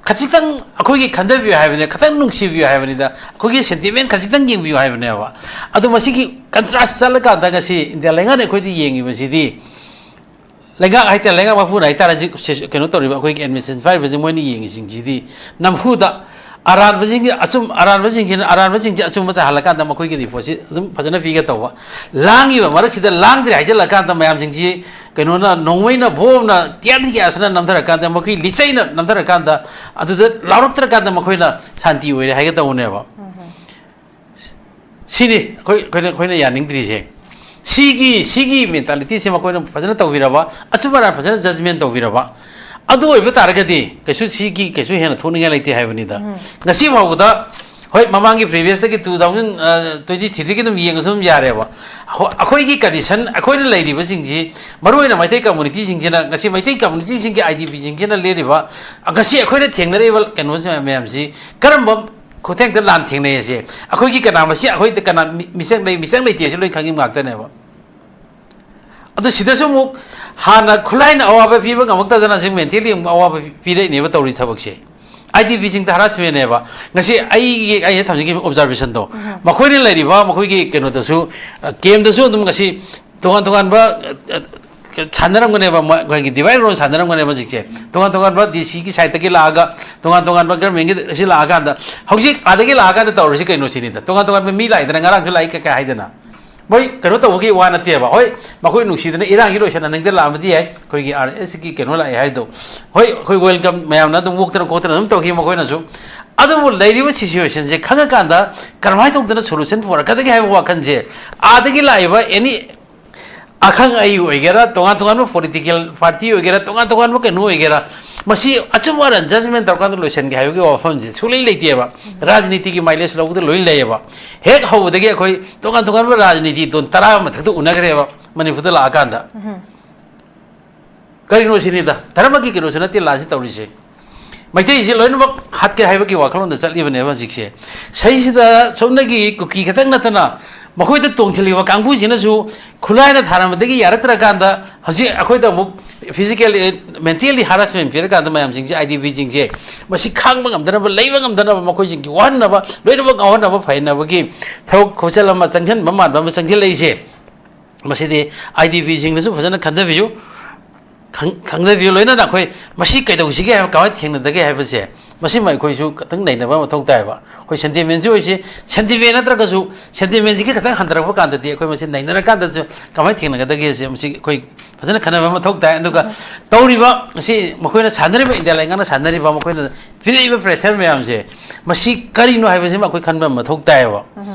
ꯈꯖꯤꯛꯇꯪ ꯑꯩꯈꯣꯏꯒꯤ ꯈꯟꯊꯕꯤꯌꯨ ꯍꯥꯏꯕꯅꯦ, ꯈꯤꯇꯪ ꯅꯨꯡꯁꯤꯕꯤꯌꯨ ꯍꯥꯏꯕꯅꯤꯗ, ꯑꯩꯈꯣꯏꯒꯤ ꯁꯦꯟꯇꯤꯃꯦꯟ ꯈꯖꯤꯛꯇꯪ ꯌꯦꯡꯕꯤꯌꯨ ꯍꯥꯏꯕꯅꯦꯕ꯫ ꯑꯗꯣ ꯃꯁꯤꯒꯤ ꯀꯟꯇ꯭ꯔꯥꯁ ꯆꯠꯂꯀꯥꯟꯗ ꯉꯁꯤ ꯏꯟꯗꯤꯌꯥ ꯂꯩꯉꯥꯛꯅ ꯑꯩꯈꯣꯏꯗ ꯌꯦꯡꯉꯤꯕꯁꯤꯗꯤ, ꯂꯩꯉꯥꯛ ꯍꯥꯏꯇꯥꯔꯦ, ꯂꯩꯉꯥꯛ ꯃꯄꯨꯅ ꯍꯥꯏꯇꯥꯔꯦ, ꯍꯧꯖꯤꯛ ꯁꯦ-, ꯀꯩꯅꯣ ꯇꯧꯔꯤꯕ ꯑꯩꯈꯣꯏꯒꯤ ꯑꯦꯗꯃꯤꯅꯤꯁꯇ꯭ꯔꯦꯁꯟ ꯄꯥꯏꯔꯤꯕꯁꯤ ꯃꯣꯏꯅ ꯌꯦꯡꯉꯤꯁꯤꯡꯁꯤꯗꯤ ꯅꯝꯐꯨꯗ ꯑꯔꯥꯟꯕꯁꯤꯡꯒꯤ ꯑꯆꯨꯝ-, ꯑꯔꯥꯟꯕꯁꯤꯡꯁꯤꯅ, ꯑꯔꯥꯟꯕꯁꯤꯡꯁꯤ ꯑꯆꯨꯝꯕ ꯇꯥꯍꯜꯂꯀꯥꯟꯗ ꯃꯈꯣꯏꯒꯤ ꯔꯤꯄꯣꯔꯠꯁꯤ ꯑꯗꯨꯝ ꯐꯖꯅ ꯄꯤꯒꯦ ꯇꯧꯕ꯫ ꯂꯥꯡꯉꯤꯕ ꯃꯔꯛꯁꯤꯗ ꯂꯥꯡꯗ꯭ꯔꯦ ꯍꯥꯏꯖꯤꯜꯂꯀꯥꯟꯗ ꯃꯌꯥꯝꯁꯤꯡꯁꯤ ꯀꯩꯅꯣꯅ, ꯅꯣꯡꯃꯩꯅ, ꯕꯣꯝꯅ, ꯇꯤꯌꯥꯔ ꯒ꯭ꯌꯥꯁꯅ ꯅꯝꯊꯔꯀꯥꯟꯗ, ꯃꯈꯣꯏ ꯂꯤꯆꯩꯅ ꯅꯝꯊꯔꯀꯥꯟꯗ, ꯑꯗꯨꯗ ꯂꯥꯎꯔꯛꯇ꯭ꯔꯀꯥꯟꯗ ꯃꯈꯣꯏꯅ ꯁꯥꯟꯇꯤ ꯑꯣꯏꯔꯦ ꯍꯥꯏꯒꯦ ꯇꯧꯕꯅꯦꯕ꯫ ꯁꯤꯅꯤ ꯑꯩꯈꯣꯏ, ꯑꯩꯈꯣꯏꯅ, ꯑꯩꯈꯣꯏꯅ ꯌꯥꯅꯤꯡꯗ꯭ꯔꯤꯁꯦ꯫ ꯁꯤꯒꯤ, ꯁꯤꯒꯤ ꯃꯦꯟꯇꯥꯂꯤꯇꯤꯁꯦ ꯃꯈꯣꯏꯅ ꯐꯖꯅ ꯇꯧꯕꯤꯔꯕ, ꯑꯆꯨꯝ ꯑꯔꯥꯟ ꯐꯖꯅ ꯖꯖꯃꯦꯟ ꯇꯧꯕꯤꯔꯕ, ꯑꯗꯨ ꯑꯣꯏꯕ ꯇꯥꯔꯒꯗꯤ ꯀꯩꯁꯨ ꯁꯤꯒꯤ ꯀꯩꯁꯨ ꯍꯦꯟꯅ ꯊꯣꯛꯅꯤꯡꯉꯥꯏ ꯂꯩꯇꯦ ꯍꯥꯏꯕꯅꯤꯗ꯫ ꯉꯁꯤ ꯐꯥꯎꯕꯗ, ꯍꯣꯏ, ꯃꯃꯥꯡꯒꯤ ꯄ꯭ꯔꯤꯚꯤꯌꯁꯇꯒꯤ ꯇꯨ ꯊꯥꯎꯖꯟ ꯇ꯭ꯋꯦꯟꯇꯤ ꯊ꯭ꯔꯤꯗꯒꯤ ꯑꯗꯨꯝ ꯌꯦꯡꯉꯁꯨ ꯑꯗꯨꯝ ꯌꯥꯔꯦꯕ꯫ ꯍꯣ-, ꯑꯩꯈꯣꯏꯒꯤ ꯀꯟꯗꯤꯁꯟ, ꯑꯩꯈꯣꯏꯅ ꯂꯩꯔꯤꯕꯁꯤꯡꯁꯤ, ꯃꯔꯨꯑꯣꯏꯅ ꯃꯩꯇꯩ ꯀꯝꯃꯨꯅꯤꯇꯤꯁꯤꯡꯁꯤꯅ, ꯉꯁꯤ ꯃꯩꯇꯩ ꯀꯝꯃꯨꯅꯤꯇꯤꯁꯤꯡꯒꯤ, ꯑꯥꯏ ꯗꯤ ꯄꯤꯁꯤꯡꯁꯤꯅ ꯂꯦꯜꯂꯤꯕ, ꯉꯁꯤ ꯑꯩꯈꯣꯏꯅ ꯊꯦꯡꯅꯔꯤꯕ ꯀꯩꯅꯣꯁꯤ ꯃꯌꯥꯝꯁꯤ ꯀꯔꯝꯕ ꯈꯨꯊꯦꯡꯗ ꯂꯥꯟ ꯊꯦꯡꯅꯩ ꯑꯁꯦ, ꯑꯩꯈꯣꯏꯒꯤ ꯀꯅꯥ ꯃꯁꯤ, ꯑꯩꯈꯣꯏꯗ ꯀꯅꯥ ꯃꯤ-, ꯃꯤꯆꯪ ꯂꯩ, ꯃꯤꯆꯪ ꯂꯩꯇꯦ ꯑꯁꯤ ꯂꯣꯏ ꯈꯪꯉꯤꯕ ꯉꯥꯛꯇꯅꯦꯕ꯫ ꯑꯗꯨ ꯁꯤꯗꯁꯨ ꯑꯃꯨꯛ ꯍꯥꯟꯅ ꯈꯨꯠꯂꯥꯏꯅ ꯑꯋꯥꯕ ꯄꯤꯕ ꯉꯝꯃꯛꯇꯗꯅ ꯍꯧꯖꯤꯛ ꯃꯦꯟꯇꯦꯜꯂꯤ ꯑꯃꯨꯛ ꯑꯋꯥꯕ ꯄꯤ-, ꯄꯤꯔꯛꯏꯅꯦꯕ ꯇꯧꯔꯤ ꯊꯕꯛꯁꯦ꯫ I D ꯄꯤꯁꯤꯡꯗ ꯍꯔꯥꯁꯃꯦꯟꯅꯦꯕ꯫ ꯉꯁꯤ ꯑꯩꯒꯤ, ꯑꯩꯅ ꯊꯝꯖꯈꯤꯕ ꯑꯣꯕꯖꯥꯔꯕꯦꯁꯟꯗꯣ, ꯃꯈꯣꯏꯅ ꯂꯩꯔꯤꯕ ꯃꯈꯣꯏꯒꯤ ꯀꯩꯅꯣꯗꯁꯨ, ꯑ, ꯀꯦꯝꯗꯁꯨ ꯑꯗꯨꯝ ꯉꯁꯤ ꯇꯣꯉꯥꯟ ꯇꯣꯉꯥꯟꯕ, ꯑ, ꯑ, ꯁꯥꯟꯅꯔꯝꯒꯅꯦꯕ, ꯃ-, ꯑꯩꯈꯣꯏꯒꯤ divide and rule ꯁꯥꯟꯅꯔꯝꯒꯅꯦꯕ ꯍꯧꯖꯤꯛꯁꯦ꯫ ꯇꯣꯉꯥꯟ ꯇꯣꯉꯥꯟꯕ ꯗꯤ ꯁꯤꯒꯤ ꯁꯥꯏꯠꯇꯒꯤ ꯂꯥꯛꯑꯒ, ꯇꯣꯉꯥꯟ ꯇꯣꯉꯥꯟꯕ ꯒꯔꯃꯦꯟꯒꯤ ꯁꯤ ꯂꯥꯛꯑꯀꯥꯟꯗ, ꯍꯧꯖꯤꯛ ꯑꯥꯗꯒꯤ ꯂꯥꯛꯑꯀꯥꯟꯗ ꯇꯧꯔꯤꯁꯤ ꯀꯩꯅꯣ ꯁꯤꯅꯤꯗ, ꯇꯣꯉꯥꯟ ꯇꯣꯉꯥꯟꯕ ꯃꯤ ꯂꯥꯛꯏꯗꯅ, ꯉꯔꯥꯡꯁꯨ ꯂꯥꯛꯏ ꯀꯩ ꯀꯩ ꯍꯥꯏꯗꯅ꯫ ꯃꯣꯏ ꯀꯩꯅꯣ ꯇꯧꯕꯒꯤ ꯋꯥ ꯅꯠꯇꯦꯕ꯫ ꯍꯣꯏ, ꯃꯈꯣꯏ ꯅꯨꯡꯁꯤꯗꯅ ꯏꯔꯥꯡꯒꯤ ꯂꯣꯏꯁꯤꯟꯅꯅꯤꯡꯗ ꯂꯥꯛꯑꯝꯕꯗꯤ ꯌꯥꯏ, ꯑꯩꯈꯣꯏꯒꯤ ꯑꯥꯔ ꯑꯦꯁꯀꯤ ꯀꯩꯅꯣ ꯂꯥꯛꯑꯦ ꯍꯥꯏꯗꯣ꯫ ꯍꯣꯏ, ꯑꯩꯈꯣꯏ welcome ꯃꯌꯥꯝꯅ ꯑꯗꯨꯝ ꯑꯣꯛꯇꯅ ꯈꯣꯠꯇꯅ ꯑꯗꯨꯝ ꯇꯧꯈꯤ ꯃꯈꯣꯏꯅꯁꯨ꯫ ꯑꯗꯨꯕꯨ ꯂꯩꯔꯤꯕ situationꯁꯦ ꯈꯪꯉꯀꯥꯟꯗ ꯀꯔꯝꯍꯥꯏꯅ ꯇꯧꯗꯅ solution ꯄꯨꯔꯛꯀꯗꯒꯦ ꯍꯥꯏꯕ ꯋꯥꯈꯜꯁꯦ ꯑꯥꯗꯒꯤ ꯂꯥꯛꯏꯕ any ꯑꯈꯪ ꯑꯍꯩ ꯑꯣꯏꯒꯦꯔꯥ, ꯇꯣꯉꯥꯟ ꯇꯣꯉꯥꯟꯕ political party ꯑꯣꯏꯒꯦꯔꯥ, ꯇꯣꯉꯥꯟ ꯇꯣꯉꯥꯟꯕ ꯀꯩꯅꯣ ꯑꯣꯏꯒꯦꯔꯥ, ꯃꯁꯤ ꯑꯆꯨꯝ ꯑꯔꯥꯟ judgment ꯇꯧꯔꯀꯥꯟꯗ ꯂꯣꯏꯁꯤꯟꯒꯦ ꯍꯥꯏꯕꯒꯤ ꯋꯥꯐꯝꯁꯦ ꯁꯨꯡꯂꯩ ꯂꯩꯇꯦꯕ꯫ ꯔꯥꯖꯅꯤꯇꯤꯒꯤ mileage ꯂꯧꯕꯗ ꯂꯣꯏ ꯂꯩꯌꯦꯕ꯫ ꯍꯦꯛ ꯍꯧꯕꯗꯒꯤ ꯑꯩꯈꯣꯏ ꯇꯣꯉꯥꯟ ꯇꯣꯉꯥꯟꯕ ꯔꯥꯖꯅꯤꯇꯤ ꯗꯣꯟ ꯇꯔꯥ ꯃꯊꯛꯇ ꯎꯅꯈ꯭ꯔꯦꯕ ꯃꯅꯤꯄꯨꯔꯗ ꯂꯥꯛꯑꯀꯥꯟꯗ꯫ ꯀꯔꯤꯅꯣ ꯁꯤꯅꯤꯗ, ꯙꯔꯃꯒꯤ ꯀꯩꯅꯣꯁꯨ ꯅꯠꯇꯦ ꯂꯥꯟꯁꯤ ꯇꯧꯔꯤꯁꯦ꯫ ꯃꯩꯇꯩꯁꯦ ꯂꯣꯏꯅꯃꯛ ꯍꯥꯠꯀꯦ ꯍꯥꯏꯕꯒꯤ ꯋꯥꯈꯜꯂꯣꯟꯗ ꯆꯠꯂꯤꯕꯅꯦꯕ ꯍꯧꯖꯤꯛꯁꯦ꯫ ꯁꯤꯗꯩꯁꯤꯗ ꯁꯣꯝꯗꯒꯤ ꯀꯨꯀꯤ ꯈꯛꯇꯪ ꯅꯠꯇꯅ ꯃꯈꯣꯏꯗ ꯇꯣꯡꯁꯤꯜꯂꯤꯕ ꯀꯥꯡꯕꯨꯁꯤꯅꯁꯨ ꯈꯨꯠꯂꯥꯏꯅ ꯊꯥꯔꯝꯕꯗꯒꯤ ꯌꯥꯔꯛꯇ꯭ꯔꯀꯥꯟꯗ ꯍꯧꯖꯤꯛ ꯑꯩꯈꯣꯏꯗ ꯑꯃꯨꯛ physical, mentally harassment ꯄꯤꯔꯀꯥꯟꯗ ꯃꯌꯥꯝꯁꯤꯡꯁꯦ, ꯑꯥꯏ ꯗꯤ ꯄꯤꯁꯤꯡꯁꯦ ꯃꯁꯤ ꯈꯥꯡꯕ ꯉꯝꯗꯅꯕ, ꯂꯩꯕ ꯉꯝꯗꯅꯕ ꯃꯈꯣꯏꯁꯤꯡꯒꯤ ꯋꯥꯍꯟꯅꯕ, ꯂꯣꯏꯅꯃꯛ ꯉꯥꯎꯍꯟꯅꯕ, ꯐꯩꯍꯟꯅꯕꯒꯤ ꯊꯕꯛ ꯈꯣꯡꯆꯠ ꯑꯃ ꯆꯪꯁꯤꯟꯕ ꯃꯥꯟꯕ ꯑꯃ ꯆꯪꯁꯤꯜꯂꯛꯏꯁꯦ꯫ ꯃꯁꯤꯗꯤ ꯑꯥꯏ ꯗꯤ ꯄꯤꯁꯤꯡꯅꯁꯨ ꯐꯖꯅ ꯈꯟꯊꯕꯤꯌꯨ꯫ ꯈꯪ-, ꯈꯪꯊꯕꯤꯌꯨ꯫ ꯂꯣꯏꯅꯅ ꯑꯩꯈꯣꯏ ꯃꯁꯤ ꯀꯩꯗꯧꯁꯤꯒꯦ ꯍꯥꯏꯕ, ꯀꯃꯥꯏꯅ ꯊꯦꯡꯅꯗꯒꯦ ꯍꯥꯏꯕꯁꯦ, ꯃꯁꯤꯃ ꯑꯩꯈꯣꯏꯁꯨ ꯈꯤꯇꯪ ꯅꯩꯅꯕ ꯃꯊꯧ ꯇꯥꯏꯌꯦꯕ꯫ ꯑꯩꯈꯣꯏ sentimentꯁꯨ ꯑꯣꯏꯁꯤ, sentiment ꯅꯠꯇ꯭ꯔꯒꯁꯨ, sentimentꯁꯤꯒꯤ ꯈꯤꯇꯪ ꯍꯟꯊꯔꯛꯄ ꯀꯥꯟꯗꯗꯤ ꯑꯩꯈꯣꯏ ꯃꯁꯤ ꯅꯩꯅꯔꯀꯥꯟꯗꯁꯨ ꯀꯃꯥꯏꯅ ꯊꯦꯡꯅꯒꯗꯒꯦꯁꯦ ꯃꯁꯤ ꯑꯩꯈꯣꯏ ꯐꯖꯅ ꯈꯟꯅꯕ ꯃꯊꯧ ꯇꯥꯏ꯫ ꯑꯗꯨꯒ ꯇꯧꯔꯤꯕ ꯉꯁꯤ ꯃꯈꯣꯏꯅ ꯁꯥꯟꯅꯔꯤꯕ, ꯏꯟꯗꯤꯌꯥ ꯂꯩꯉꯥꯛꯅ ꯁꯥꯟꯅꯔꯤꯕ, ꯃꯈꯣꯏꯅ ꯄꯤꯔꯛꯏꯕ pressure ꯃꯌꯥꯝꯁꯦ, ꯃꯁꯤ ꯀꯔꯤꯅꯣ ꯍꯥꯏꯕꯁꯤꯃ ꯑꯩꯈꯣꯏ ꯈꯟꯕ ꯃꯊꯧ ꯇꯥꯏꯌꯦꯕ꯫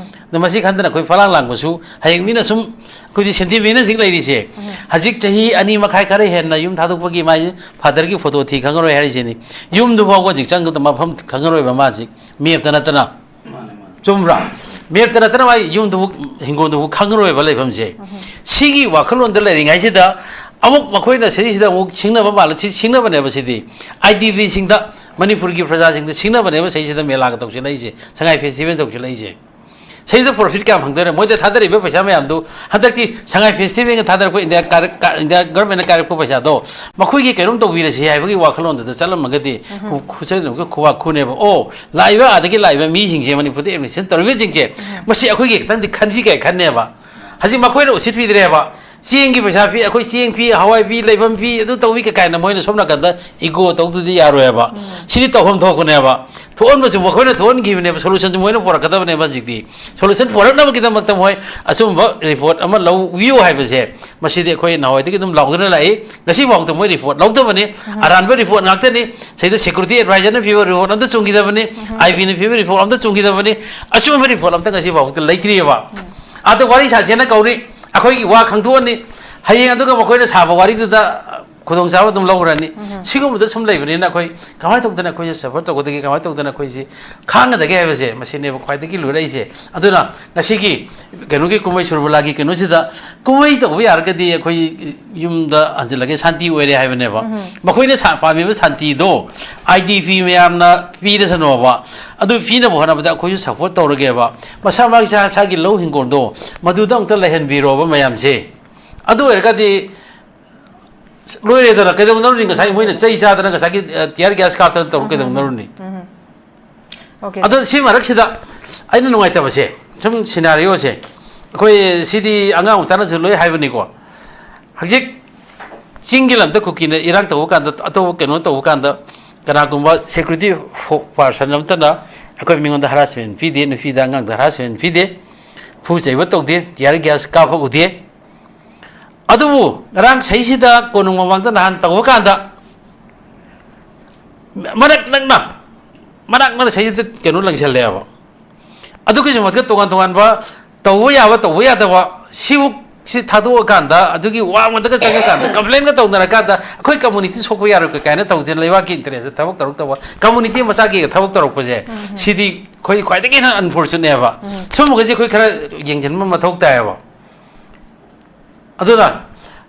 ꯑꯗꯣ ꯃꯁꯤ ꯈꯟꯗꯅ ꯑꯩꯈꯣꯏ ꯐꯂꯥꯡ ꯂꯥꯡꯕꯁꯨ, ꯍꯌꯦꯡ ꯃꯤꯅ ꯁꯨꯝ, ꯑꯩꯈꯣꯏꯗꯤ sentiment ꯍꯧꯖꯤꯛ ꯂꯩꯔꯤꯁꯦ, ꯍꯧꯖꯤꯛ ꯆꯍꯤ ꯑꯅꯤ ꯃꯈꯥꯏ ꯈꯔ ꯍꯦꯟꯅ ꯌꯨꯝ ꯊꯥꯗꯣꯛꯄꯒꯤ ꯃꯥꯒꯤ fatherꯒꯤ photo ꯊꯤ ꯈꯪꯉꯔꯣꯏ ꯍꯥꯏꯔꯤꯁꯤꯅꯤ꯫ ꯌꯨꯝꯗꯨ ꯐꯥꯎꯕ ꯍꯧꯖꯤꯛ ꯆꯪꯕꯗ ꯃꯐꯝ ꯈꯪꯉꯔꯣꯏꯕ ꯃꯥ ꯍꯧꯖꯤꯛ mapꯇ ꯅꯠꯇꯅ꯫ ꯃꯥꯅꯦ, ꯃꯥꯅꯦ꯫ ꯆꯨꯝꯕ꯭ꯔꯥ? Mapꯇ ꯅꯠꯇꯅ ꯃꯥꯒꯤ ꯌꯨꯝꯗꯨꯕꯨ, ꯍꯤꯡꯒꯣꯜꯗꯨꯕꯨ ꯈꯪꯉꯔꯣꯏꯕ ꯂꯩꯐꯝꯁꯦ꯫ ꯁꯤꯒꯤ ꯋꯥꯈꯜꯂꯣꯟꯗ ꯂꯩꯔꯤꯉꯩꯁꯤꯗ ꯑꯃꯨꯛ ꯃꯈꯣꯏꯅ ꯁꯤꯁꯤꯗ ꯑꯃꯨꯛ ꯁꯤꯡꯅꯕ ꯃꯥꯜꯂꯦ꯫ ꯁꯤ ꯁꯤꯡꯅꯕꯅꯦꯕ ꯁꯤꯗꯤ꯫ ꯑꯥꯏ ꯗꯤ ꯄꯤꯁꯤꯡꯗ, ꯃꯅꯤꯄꯨꯔꯒꯤ ꯄ꯭ꯔꯖꯥꯁꯤꯡꯗ ꯁꯤꯡꯅꯕꯅꯦꯕ ꯁꯤꯁꯤꯗ ꯃꯦꯂꯥꯒ ꯇꯧꯁꯤꯜꯂꯛꯏꯁꯦ, ꯁꯉꯥꯏ festival ꯇꯧꯁꯤꯜꯂꯛꯏꯁꯦ꯫ ꯁꯤꯗ profit ꯀꯌꯥꯝ ꯐꯪꯗꯣꯏꯅꯣ? ꯃꯣꯏꯗ ꯊꯥꯗꯔꯤꯕ ꯄꯩꯁꯥ ꯃꯌꯥꯝꯗꯨ, ꯍꯟꯗꯛꯇꯤ ꯁꯉꯥꯏ festivalꯒ ꯊꯥꯗꯔꯛꯄ ꯏꯟꯗꯤꯌꯥ ꯀꯥꯔꯛ-, ꯀꯥ-, ꯏꯟꯗꯤꯌꯥ governmentꯅ ꯀꯥꯏꯔꯛꯄ ꯄꯩꯁꯥꯗꯣ ꯃꯈꯣꯏꯒꯤ ꯀꯩꯅꯣꯝ ꯇꯧꯕꯤꯔꯁꯤ ꯍꯥꯏꯕꯒꯤ ꯋꯥꯈꯜꯂꯣꯟꯗꯨꯗ ꯆꯠꯂꯝꯃꯒꯗꯤ, ꯎꯝ꯫ ꯈꯨ-, ꯈꯨꯠꯆꯟ-, ꯈꯨꯕꯥꯛ ꯈꯨꯅꯦꯕ꯫ ꯑꯣ, ꯂꯥꯛꯏꯕ ꯑꯥꯗꯒꯤ ꯂꯥꯛꯏꯕ ꯃꯤꯁꯤꯡꯁꯦ, ꯃꯅꯤꯄꯨꯔꯗ admission ꯇꯧꯔꯤꯕꯁꯤꯡꯁꯦ, ꯎꯝ꯫ ꯃꯁꯤ ꯑꯩꯈꯣꯏꯒꯤ ꯈꯤꯇꯪꯗꯤ ꯈꯟꯕꯤ ꯀꯥꯏ ꯈꯟꯅꯦꯕ꯫ ꯍꯧꯖꯤꯛ ꯃꯈꯣꯏꯅ ꯎꯁꯤꯠꯄꯤꯗ꯭ꯔꯦꯕ꯫ ꯆꯦꯡꯒꯤ ꯄꯩꯁꯥ ꯄꯤ, ꯑꯩꯈꯣꯏ ꯆꯦꯡ ꯄꯤ, ꯍꯋꯥꯏ ꯄꯤ, ꯂꯩꯐꯝ ꯄꯤ, ꯑꯗꯨ ꯇꯧꯏ ꯀꯥꯏꯅ ꯃꯣꯏꯅ ꯁꯣꯝ ꯅꯥꯀꯟꯗ ꯏꯒꯣ ꯇꯧꯗꯨꯗꯤ ꯌꯥꯔꯣꯏꯕ꯫ ꯁꯤꯗꯤ ꯇꯧꯐꯝ ꯊꯣꯛꯄꯅꯦꯕ꯫ ꯊꯣꯛꯍꯟꯕꯁꯨ ꯃꯈꯣꯏꯅ ꯊꯣꯛꯍꯟꯈꯤꯕꯅꯦꯕ, ꯁꯣꯂꯨꯁꯟꯁꯨ ꯃꯣꯏꯅ ꯄꯨꯔꯛꯀꯗꯕꯅꯦꯕ꯫ ꯍꯧꯖꯤꯛꯇꯤ ꯁꯣꯂꯨꯁꯟ ꯄꯨꯔꯛꯅꯕꯒꯤꯗꯃꯛꯇ ꯃꯣꯏ ꯑꯆꯨꯝꯕ ꯔꯤꯄꯣꯔꯠ ꯑꯃ ꯂꯧꯕꯤꯌꯨ ꯍꯥꯏꯕꯁꯦ, ꯃꯁꯤꯗꯤ ꯑꯩꯈꯣꯏ ꯅꯍꯥꯟꯋꯥꯏꯗꯒꯤ ꯑꯗꯨꯝ ꯂꯥꯎꯗꯨꯅ ꯂꯥꯛꯏ꯫ ꯉꯁꯤꯐꯥꯎꯗ ꯃꯣꯏ ꯔꯤꯄꯣꯔꯠ ꯂꯧꯗꯕꯅꯤ꯫ ꯑꯔꯥꯟꯕ ꯔꯤꯄꯣꯔꯠ ꯉꯥꯛꯇꯅꯤ꯫ ꯁꯤꯗ ꯁꯦꯀ꯭ꯌꯨꯔꯤꯇꯤ ꯑꯦꯗꯚꯥꯏꯖꯔꯅ ꯄꯤꯕ ꯔꯤꯄꯣꯔꯠ ꯑꯝꯇ ꯆꯨꯝꯈꯤꯗꯕꯅꯤ꯫ ꯑꯥꯏ ꯕꯤꯅ ꯄꯤꯕ ꯔꯤꯄꯣꯔꯠ ꯑꯝꯇ ꯆꯨꯝꯈꯤꯗꯕꯅꯤ꯫ ꯑꯆꯨꯝꯕ ꯔꯤꯄꯣꯔꯠ ꯑꯝꯇ ꯉꯁꯤꯐꯥꯎꯗ ꯂꯩꯇ꯭ꯔꯤꯑꯕ꯫ ꯑꯗ ꯋꯥꯔꯤ ꯁꯥꯁꯦꯅ ꯀꯧꯔꯤ, ꯑꯩꯈꯣꯏꯒꯤ ꯋꯥ ꯈꯪꯗꯣꯛꯑꯅꯤ꯫ ꯍꯌꯦꯡ ꯑꯗꯨꯒ ꯃꯈꯣꯏꯅ ꯁꯥꯕ ꯋꯥꯔꯤꯗꯨꯗ ꯈꯨꯗꯣꯡꯆꯥꯕ ꯑꯗꯨꯝ ꯂꯧꯈ꯭ꯔꯅꯤ꯫ ꯁꯤꯒꯨꯝꯕꯗ ꯁꯨꯝ ꯂꯩꯕꯅꯤꯅ ꯑꯩꯈꯣꯏ ꯀꯃꯥꯏꯅ ꯇꯧꯗꯅ ꯑꯩꯈꯣꯏꯁꯦ ꯁꯐꯔ ꯇꯧꯒꯗꯒꯦ, ꯀꯃꯥꯏꯅ ꯇꯧꯗꯅ ꯑꯩꯈꯣꯏꯁꯤ ꯈꯥꯡꯒꯗꯒꯦ ꯍꯥꯏꯕꯁꯦ ꯃꯁꯤꯅꯦꯕ ꯈ꯭ꯋꯥꯏꯗꯒꯤ ꯂꯨꯔꯛꯏꯁꯦ꯫ ꯑꯗꯨꯅ ꯉꯁꯤꯒꯤ ꯀꯩꯅꯣꯒꯤ ꯀꯨꯝꯍꯩ ꯁꯨꯔꯕꯂꯥꯒꯤ ꯀꯩꯅꯣꯁꯤꯗ ꯀꯨꯝꯍꯩ ꯇꯧꯕ ꯌꯥꯔꯒꯗꯤ ꯑꯩꯈꯣꯏ ꯌꯨꯝꯗ ꯍꯟꯖꯤꯜꯂꯒꯦ, ꯁꯥꯟꯇꯤ ꯑꯣꯏꯔꯦ ꯍꯥꯏꯕꯅꯦꯕ꯫ ꯃꯈꯣꯏꯅ ꯁꯥ-, ꯄꯥꯝꯃꯤꯕ ꯁꯥꯟꯇꯤꯗꯣ ꯑꯥꯏ ꯗꯤ ꯄꯤ ꯃꯌꯥꯝꯅ ꯄꯤꯔꯁꯅꯣꯕ꯫ ꯑꯗꯨ ꯄꯤꯅꯕ ꯍꯣꯠꯅꯕꯗ ꯑꯩꯈꯣꯏꯁꯨ ꯁꯞꯄꯣꯔꯠ ꯇꯧꯔꯒꯦꯕ꯫ ꯃꯁꯥ ꯃꯥꯒꯤ ꯏꯁꯥ ꯏꯁꯥꯒꯤ ꯂꯧ ꯍꯤꯡꯒꯣꯜꯗꯣ ꯃꯗꯨꯗ ꯑꯃꯨꯛꯇ ꯂꯩꯍꯟꯕꯤꯔꯣꯕ ꯃꯌꯥꯝꯁꯦ꯫ ꯑꯗꯨ ꯑꯣꯏꯔꯒꯗꯤ ꯂꯣꯏꯔꯦꯗꯅ꯫ ꯀꯩꯗꯧꯅꯔꯨꯅꯤ? ꯉꯁꯥꯏ ꯃꯣꯏꯅ ꯆꯩ ꯆꯥꯗꯅ ꯉꯁꯥꯏꯒꯤ, ꯑ, tear gas ꯀꯥꯞꯇꯅ ꯇꯧꯔ ꯀꯩꯗꯧꯅꯔꯨꯅꯤ? Okay. ꯑꯗꯣ ꯁꯤ ꯃꯔꯛꯁꯤꯗ ꯑꯩꯅ ꯅꯨꯡꯉꯥꯏꯇꯕꯁꯦ, ꯁꯨꯝ ꯁꯤꯅꯥꯔꯤꯑꯣꯁꯦ, ꯑꯩꯈꯣꯏ ꯁꯤꯗꯤ ꯑꯉꯥꯡ ꯃꯆꯥꯅꯁꯨ ꯂꯣꯏ ꯍꯥꯏꯕꯅꯤꯀꯣ꯫ ꯍꯧꯖꯤꯛ ꯆꯤꯡꯒꯤ ꯂꯝꯗ ꯀꯨꯀꯤꯅ ꯏꯔꯥꯡ ꯇꯧꯕ ꯀꯥꯟꯗ, ꯑꯇꯣꯞꯄ ꯀꯩꯅꯣ ꯇꯧꯕ ꯀꯥꯟꯗ, ꯀꯅꯥꯒꯨꯝꯕ security ꯐꯣ-, person ꯑꯝꯇꯅ ꯑꯩꯈꯣꯏ ꯃꯤꯉꯣꯟꯗ harassment ꯄꯤꯗꯦ, ꯅꯨꯄꯤꯗ ꯑꯉꯥꯡꯗ harassment ꯄꯤꯗꯦ, ꯐꯨ ꯆꯩꯕ ꯇꯧꯗꯦ, tear gas ꯀꯥꯞꯄ ꯎꯗꯦ꯫ ꯑꯗꯨꯕꯨ ꯉꯔꯥꯡ ꯁꯩꯁꯤꯗ ꯀꯣꯅꯨꯡ ꯃꯃꯥꯡꯗ ꯅꯍꯥꯟ ꯇꯧꯕ ꯀꯥꯟꯗ ꯃꯔꯛ ꯅꯛꯅ, ꯃꯅꯥꯛ ꯅꯛꯅ ꯁꯩꯁꯤꯗ ꯀꯩꯅꯣ ꯂꯪꯁꯜꯂꯦꯕ꯫ ꯑꯗꯨꯒꯤꯁꯨ ꯃꯊꯛꯇ ꯇꯣꯉꯥꯟ ꯇꯣꯉꯥꯟꯕ ꯇꯧꯕ ꯌꯥꯕ, ꯇꯧꯕ ꯌꯥꯗꯕ, ꯁꯤꯕꯨꯛꯁꯤ ꯊꯥꯗꯣꯛꯑꯀꯥꯟꯗ, ꯑꯗꯨꯒꯤ ꯋꯥꯡꯃꯗꯒ ꯆꯪꯉꯀꯥꯟꯗ complainꯒ ꯇꯧꯅꯔꯀꯥꯟꯗ ꯑꯩꯈꯣꯏ community ꯁꯣꯛꯄ ꯌꯥꯔꯣꯏ ꯀꯥꯏꯅ ꯇꯧꯁꯦ, ꯂꯩꯕꯥꯛꯀꯤ interestꯇ ꯊꯕꯛ ꯇꯧꯔꯛꯇꯕ community ꯃꯆꯥꯒꯤ ꯊꯕꯛ ꯇꯧꯔꯛꯄꯁꯦ, ꯁꯤꯗꯤ ꯑꯩꯈꯣꯏ ꯈ꯭ꯋꯥꯏꯗꯒꯤ ꯍꯦꯟꯅ unfortunateꯅꯦꯕ꯫ ꯁꯨꯝꯕꯒꯁꯦ ꯑꯩꯈꯣꯏ ꯈꯔ ꯌꯦꯡꯁꯤꯟꯕ ꯃꯊꯧ ꯇꯥꯏꯌꯦꯕ꯫ ꯑꯗꯨꯅ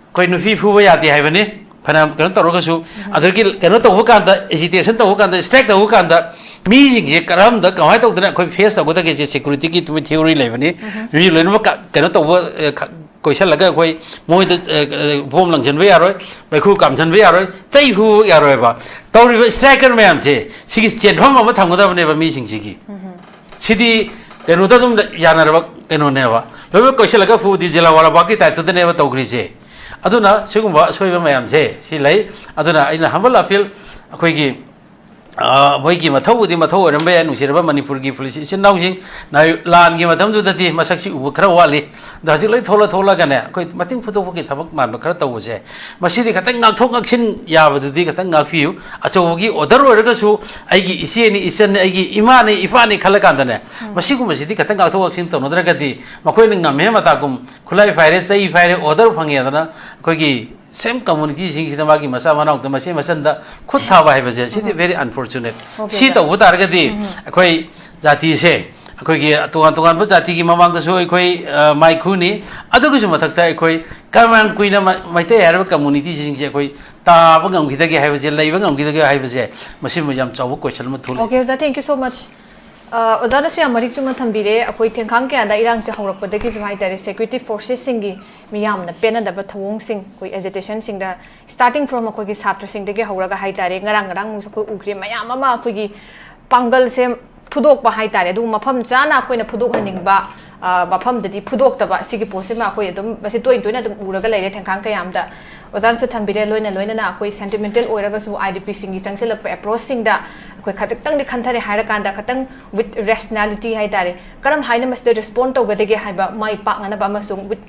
ꯑꯩꯈꯣꯏ ꯅꯨꯄꯤ ꯐꯨꯕ ꯌꯥꯗꯦ ꯍꯥꯏꯕꯅꯤ, ꯐꯅꯌꯥꯝ ꯀꯩꯅꯣ ꯇꯧꯔꯒꯁꯨ꯫ ꯑꯗꯒꯤ ꯀꯩꯅꯣ ꯇꯧꯕ ꯀꯥꯟꯗ, agitation ꯇꯧꯕ ꯀꯥꯟꯗ, strike ꯇꯧꯕ ꯀꯥꯟꯗ ꯃꯤꯁꯤꯡꯁꯦ ꯀꯔꯝꯗ, ꯀꯃꯥꯏꯅ ꯇꯧꯗꯅ ꯑꯩꯈꯣꯏ face ꯇꯧꯒꯗꯒꯦꯁꯦ securityꯒꯤ ꯑꯗꯨꯃꯥꯏ theory ꯂꯩꯕꯅꯤ꯫ ꯃꯤ ꯂꯣꯏꯅꯃꯛ ꯀ-, ꯀꯩꯅꯣ ꯇꯧꯕ, ꯑ, ꯈ-, ꯀꯣꯏꯁꯜꯂꯒ ꯑꯩꯈꯣꯏ ꯃꯣꯏꯗ, ꯑ, ꯑ, bomb ꯂꯪꯁꯤꯟꯕ ꯌꯥꯔꯣꯏ, ꯃꯩꯈꯨ ꯀꯥꯝꯁꯤꯟꯕ ꯌꯥꯔꯣꯏ, ꯆꯩ ꯐꯨꯕ ꯌꯥꯔꯣꯏꯕ꯫ ꯇꯧꯔꯤꯕ striker ꯃꯌꯥꯝꯁꯦ ꯁꯤꯒꯤ ꯆꯦꯟꯐꯝ ꯑꯃ ꯊꯝꯒꯗꯕꯅꯦꯕ ꯃꯤꯁꯤꯡꯁꯤꯒꯤ꯫ ꯁꯤꯗꯤ ꯀꯩꯅꯣꯗ ꯑꯗꯨꯝ ꯌꯥꯅꯔꯕ ꯀꯩꯅꯣꯅꯦꯕ꯫ ꯂꯣꯏꯅꯃꯛ ꯀꯣꯏꯁꯤꯜꯂꯒ ꯐꯨꯗꯤ ꯖꯂꯤꯌꯥꯟꯋꯥꯂꯥ ꯕꯥꯒꯀꯤ ꯇꯥꯏꯞꯇꯨꯗꯅꯦꯕ ꯇꯧꯈ꯭ꯔꯤꯁꯦ꯫ ꯑꯗꯨꯅ ꯁꯤꯒꯨꯝꯕ ꯑꯁꯣꯏꯕ ꯃꯌꯥꯝꯁꯦ ꯁꯤ ꯂꯩ꯫ ꯑꯗꯨꯅ ꯑꯩꯅ humble appeal, ꯑꯩꯈꯣꯏꯒꯤ, ꯑ, ꯃꯣꯏꯒꯤ ꯃꯊꯧꯕꯨꯗꯤ ꯃꯊꯧ ꯑꯣꯏꯔꯝꯕ ꯌꯥꯏ, ꯅꯨꯡꯁꯤꯔꯕ ꯃꯅꯤꯄꯨꯔꯒꯤ ꯄꯨꯂꯤꯁ ꯏꯆꯤꯟ ꯏꯅꯥꯎꯁꯤꯡ꯫ ꯅꯥꯏ-, ꯂꯥꯟꯒꯤ ꯃꯇꯝꯗꯨꯗꯗꯤ ꯃꯁꯛꯁꯤ ꯎꯕ ꯈꯔ ꯋꯥꯠꯂꯤ꯫ ꯑꯗꯣ ꯍꯧꯖꯤꯛ ꯂꯣꯏ ꯊꯣꯛꯂ ꯊꯣꯛꯂꯒꯅꯦ, ꯑꯩꯈꯣꯏ ꯃꯇꯤꯡ ꯐꯨꯗꯣꯛꯄꯒꯤ ꯊꯕꯛ ꯃꯥꯟꯕ ꯈꯔ ꯇꯧꯕꯁꯦ, ꯃꯁꯤꯗꯤ ꯈꯤꯇꯪ ꯉꯥꯛꯊꯣꯛ ꯉꯥꯛꯁꯤꯟ ꯌꯥꯕꯗꯨꯗꯤ ꯈꯤꯇꯪ ꯉꯥꯛꯄꯤꯌꯨ꯫ ꯑꯆꯧꯕꯒꯤ order ꯑꯣꯏꯔꯒꯁꯨ, ꯑꯩꯒꯤ ꯏꯆꯦꯅꯤ, ꯏꯆꯟꯅꯤ, ꯑꯩꯒꯤ ꯏꯃꯥꯅꯤ, ꯏꯄꯥꯅꯤ ꯈꯜꯂ ꯀꯥꯟꯗꯅꯦ, ꯃꯁꯤꯒꯨꯝꯕꯁꯤꯗꯤ ꯈꯤꯇꯪ ꯉꯥꯛꯊꯣꯛ ꯉꯥꯛꯁꯤꯟ ꯇꯧꯅꯗ꯭ꯔꯒꯗꯤ ꯃꯈꯣꯏꯅ ꯉꯝꯃꯦ ꯃꯇꯥꯒꯨꯝ ꯈꯨꯠꯂꯥꯏ ꯐꯥꯏꯔꯦ, ꯆꯩ ꯐꯥꯏꯔꯦ, order ꯐꯪꯉꯦꯗꯅ ꯑꯩꯈꯣꯏꯒꯤ same communityꯁꯤꯡꯁꯤꯗ ꯃꯥꯒꯤ ꯃꯆꯥ ꯃꯅꯥꯎꯗ ꯃꯆꯦ ꯃꯆꯟꯗ ꯈꯨꯠ ꯊꯥꯕ ꯍꯥꯏꯕꯁꯦ, ꯁꯤꯗꯤ very unfortunate꯫ Okay, ꯁꯤ sir꯫ ꯇꯧꯕ ꯇꯥꯔꯒꯗꯤ ꯑꯩꯈꯣꯏ ꯖꯥꯇꯤꯁꯦ, ꯑꯩꯈꯣꯏꯒꯤ ꯇꯣꯉꯥꯟ ꯇꯣꯉꯥꯟꯕ ꯖꯥꯇꯤꯒꯤ ꯃꯃꯥꯡꯗꯁꯨ ꯑꯩꯈꯣꯏ, ꯑ, ꯃꯥꯏꯈꯨꯅꯤ꯫ ꯑꯗꯨꯒꯤꯁꯨ ꯃꯊꯛꯇ ꯑꯩꯈꯣꯏ ꯀꯔꯝ ꯀꯨꯏꯅ ꯃ-, ꯃꯩꯇꯩ ꯍꯥꯏꯔꯤꯕ communityꯁꯤꯡꯁꯦ ꯑꯩꯈꯣꯏ ꯇꯥꯕ ꯉꯝꯈꯤꯗꯒꯦ ꯍꯥꯏꯕꯁꯦ, ꯂꯩꯕ ꯉꯝꯈꯤꯗꯒꯦ ꯍꯥꯏꯕꯁꯦ, ꯃꯁꯤꯃ ꯌꯥꯝ ꯆꯥꯎꯕ question ꯑꯃ ꯊꯣꯛꯂꯛꯏ꯫ Okay, ꯑꯣꯖꯥ, thank you so much꯫ ꯑ, ꯑꯣꯖꯥꯅꯁꯨ ꯌꯥꯝ ꯃꯔꯤꯛ ꯆꯨꯝꯅ ꯊꯝꯕꯤꯔꯦ꯫ ꯑꯩꯈꯣꯏ ꯊꯦꯡꯈꯥꯡ ꯀꯌꯥꯗ ꯏꯔꯥꯡꯁꯦ ꯍꯧꯔꯛꯄꯗꯒꯤꯁꯨ ꯍꯥꯏꯇꯥꯔꯦ, security forcesꯁꯤꯡꯒꯤ ꯃꯤꯌꯥꯝꯅ ꯄꯦꯟꯅꯗꯕ ꯊꯧꯑꯣꯡꯁꯤꯡ, ꯑꯩꯈꯣꯏ agitationꯁꯤꯡꯗ, starting from ꯑꯩꯈꯣꯏꯒꯤ ꯁꯥꯇ꯭ꯔꯁꯤꯡꯗꯒꯤ ꯍꯧꯔꯒ ꯍꯥꯏꯇꯥꯔꯦ, ꯉꯔꯥꯡ ꯉꯔꯥꯡꯁꯨ ꯑꯩꯈꯣꯏ ꯎꯈ꯭ꯔꯦ, ꯃꯌꯥꯝ ꯑꯃ ꯑꯩꯈꯣꯏꯒꯤ ꯄꯥꯡꯒꯜꯁꯦ ꯐꯨꯗꯣꯛꯄ ꯍꯥꯏꯇꯥꯔꯦ, ꯑꯗꯨꯕꯨ ꯃꯐꯝ ꯆꯥꯅ ꯑꯩꯈꯣꯏꯅ ꯐꯨꯗꯣꯛꯍꯟꯅꯤꯡꯕ, ꯑ, ꯃꯐꯝꯗꯗꯤ ꯐꯨꯗꯣꯛꯇꯕ, ꯁꯤꯒꯤ ꯄꯣꯠꯁꯤꯃ ꯑꯩꯈꯣꯏ ꯑꯗꯨꯝ ꯃꯁꯤ ꯇꯣꯏꯅ ꯇꯣꯏꯅ ꯑꯗꯨꯝ ꯎꯔꯒ ꯂꯩꯔꯦ ꯊꯦꯡꯈꯥꯡ ꯀꯌꯥ ꯑꯃꯗ꯫ ꯑꯣꯖꯥꯅꯁꯨ ꯊꯝꯕꯤꯔꯦ, ꯂꯣꯏꯅ ꯂꯣꯏꯅꯅ ꯑꯩꯈꯣꯏ sentimental ꯑꯣꯏꯔꯒꯁꯨ IDPꯁꯤꯡꯒꯤ ꯆꯪꯁꯤꯜꯂꯛꯄ approachꯁꯤꯡꯗ ꯑꯩꯈꯣꯏ ꯈꯖꯤꯛꯇꯪꯗꯤ ꯈꯟꯊꯔꯦ ꯍꯥꯏꯔꯀꯥꯟꯗ, ꯈꯤꯇꯪ with rationality ꯍꯥꯏꯇꯥꯔꯦ, ꯀꯔꯝ ꯍꯥꯏꯅ ꯃꯁꯤꯗ respond ꯇꯧꯒꯗꯒꯦ ꯍꯥꯏꯕ ꯃꯥꯏ ꯄꯥꯛꯅꯅꯕ ꯑꯃꯁꯨꯡ with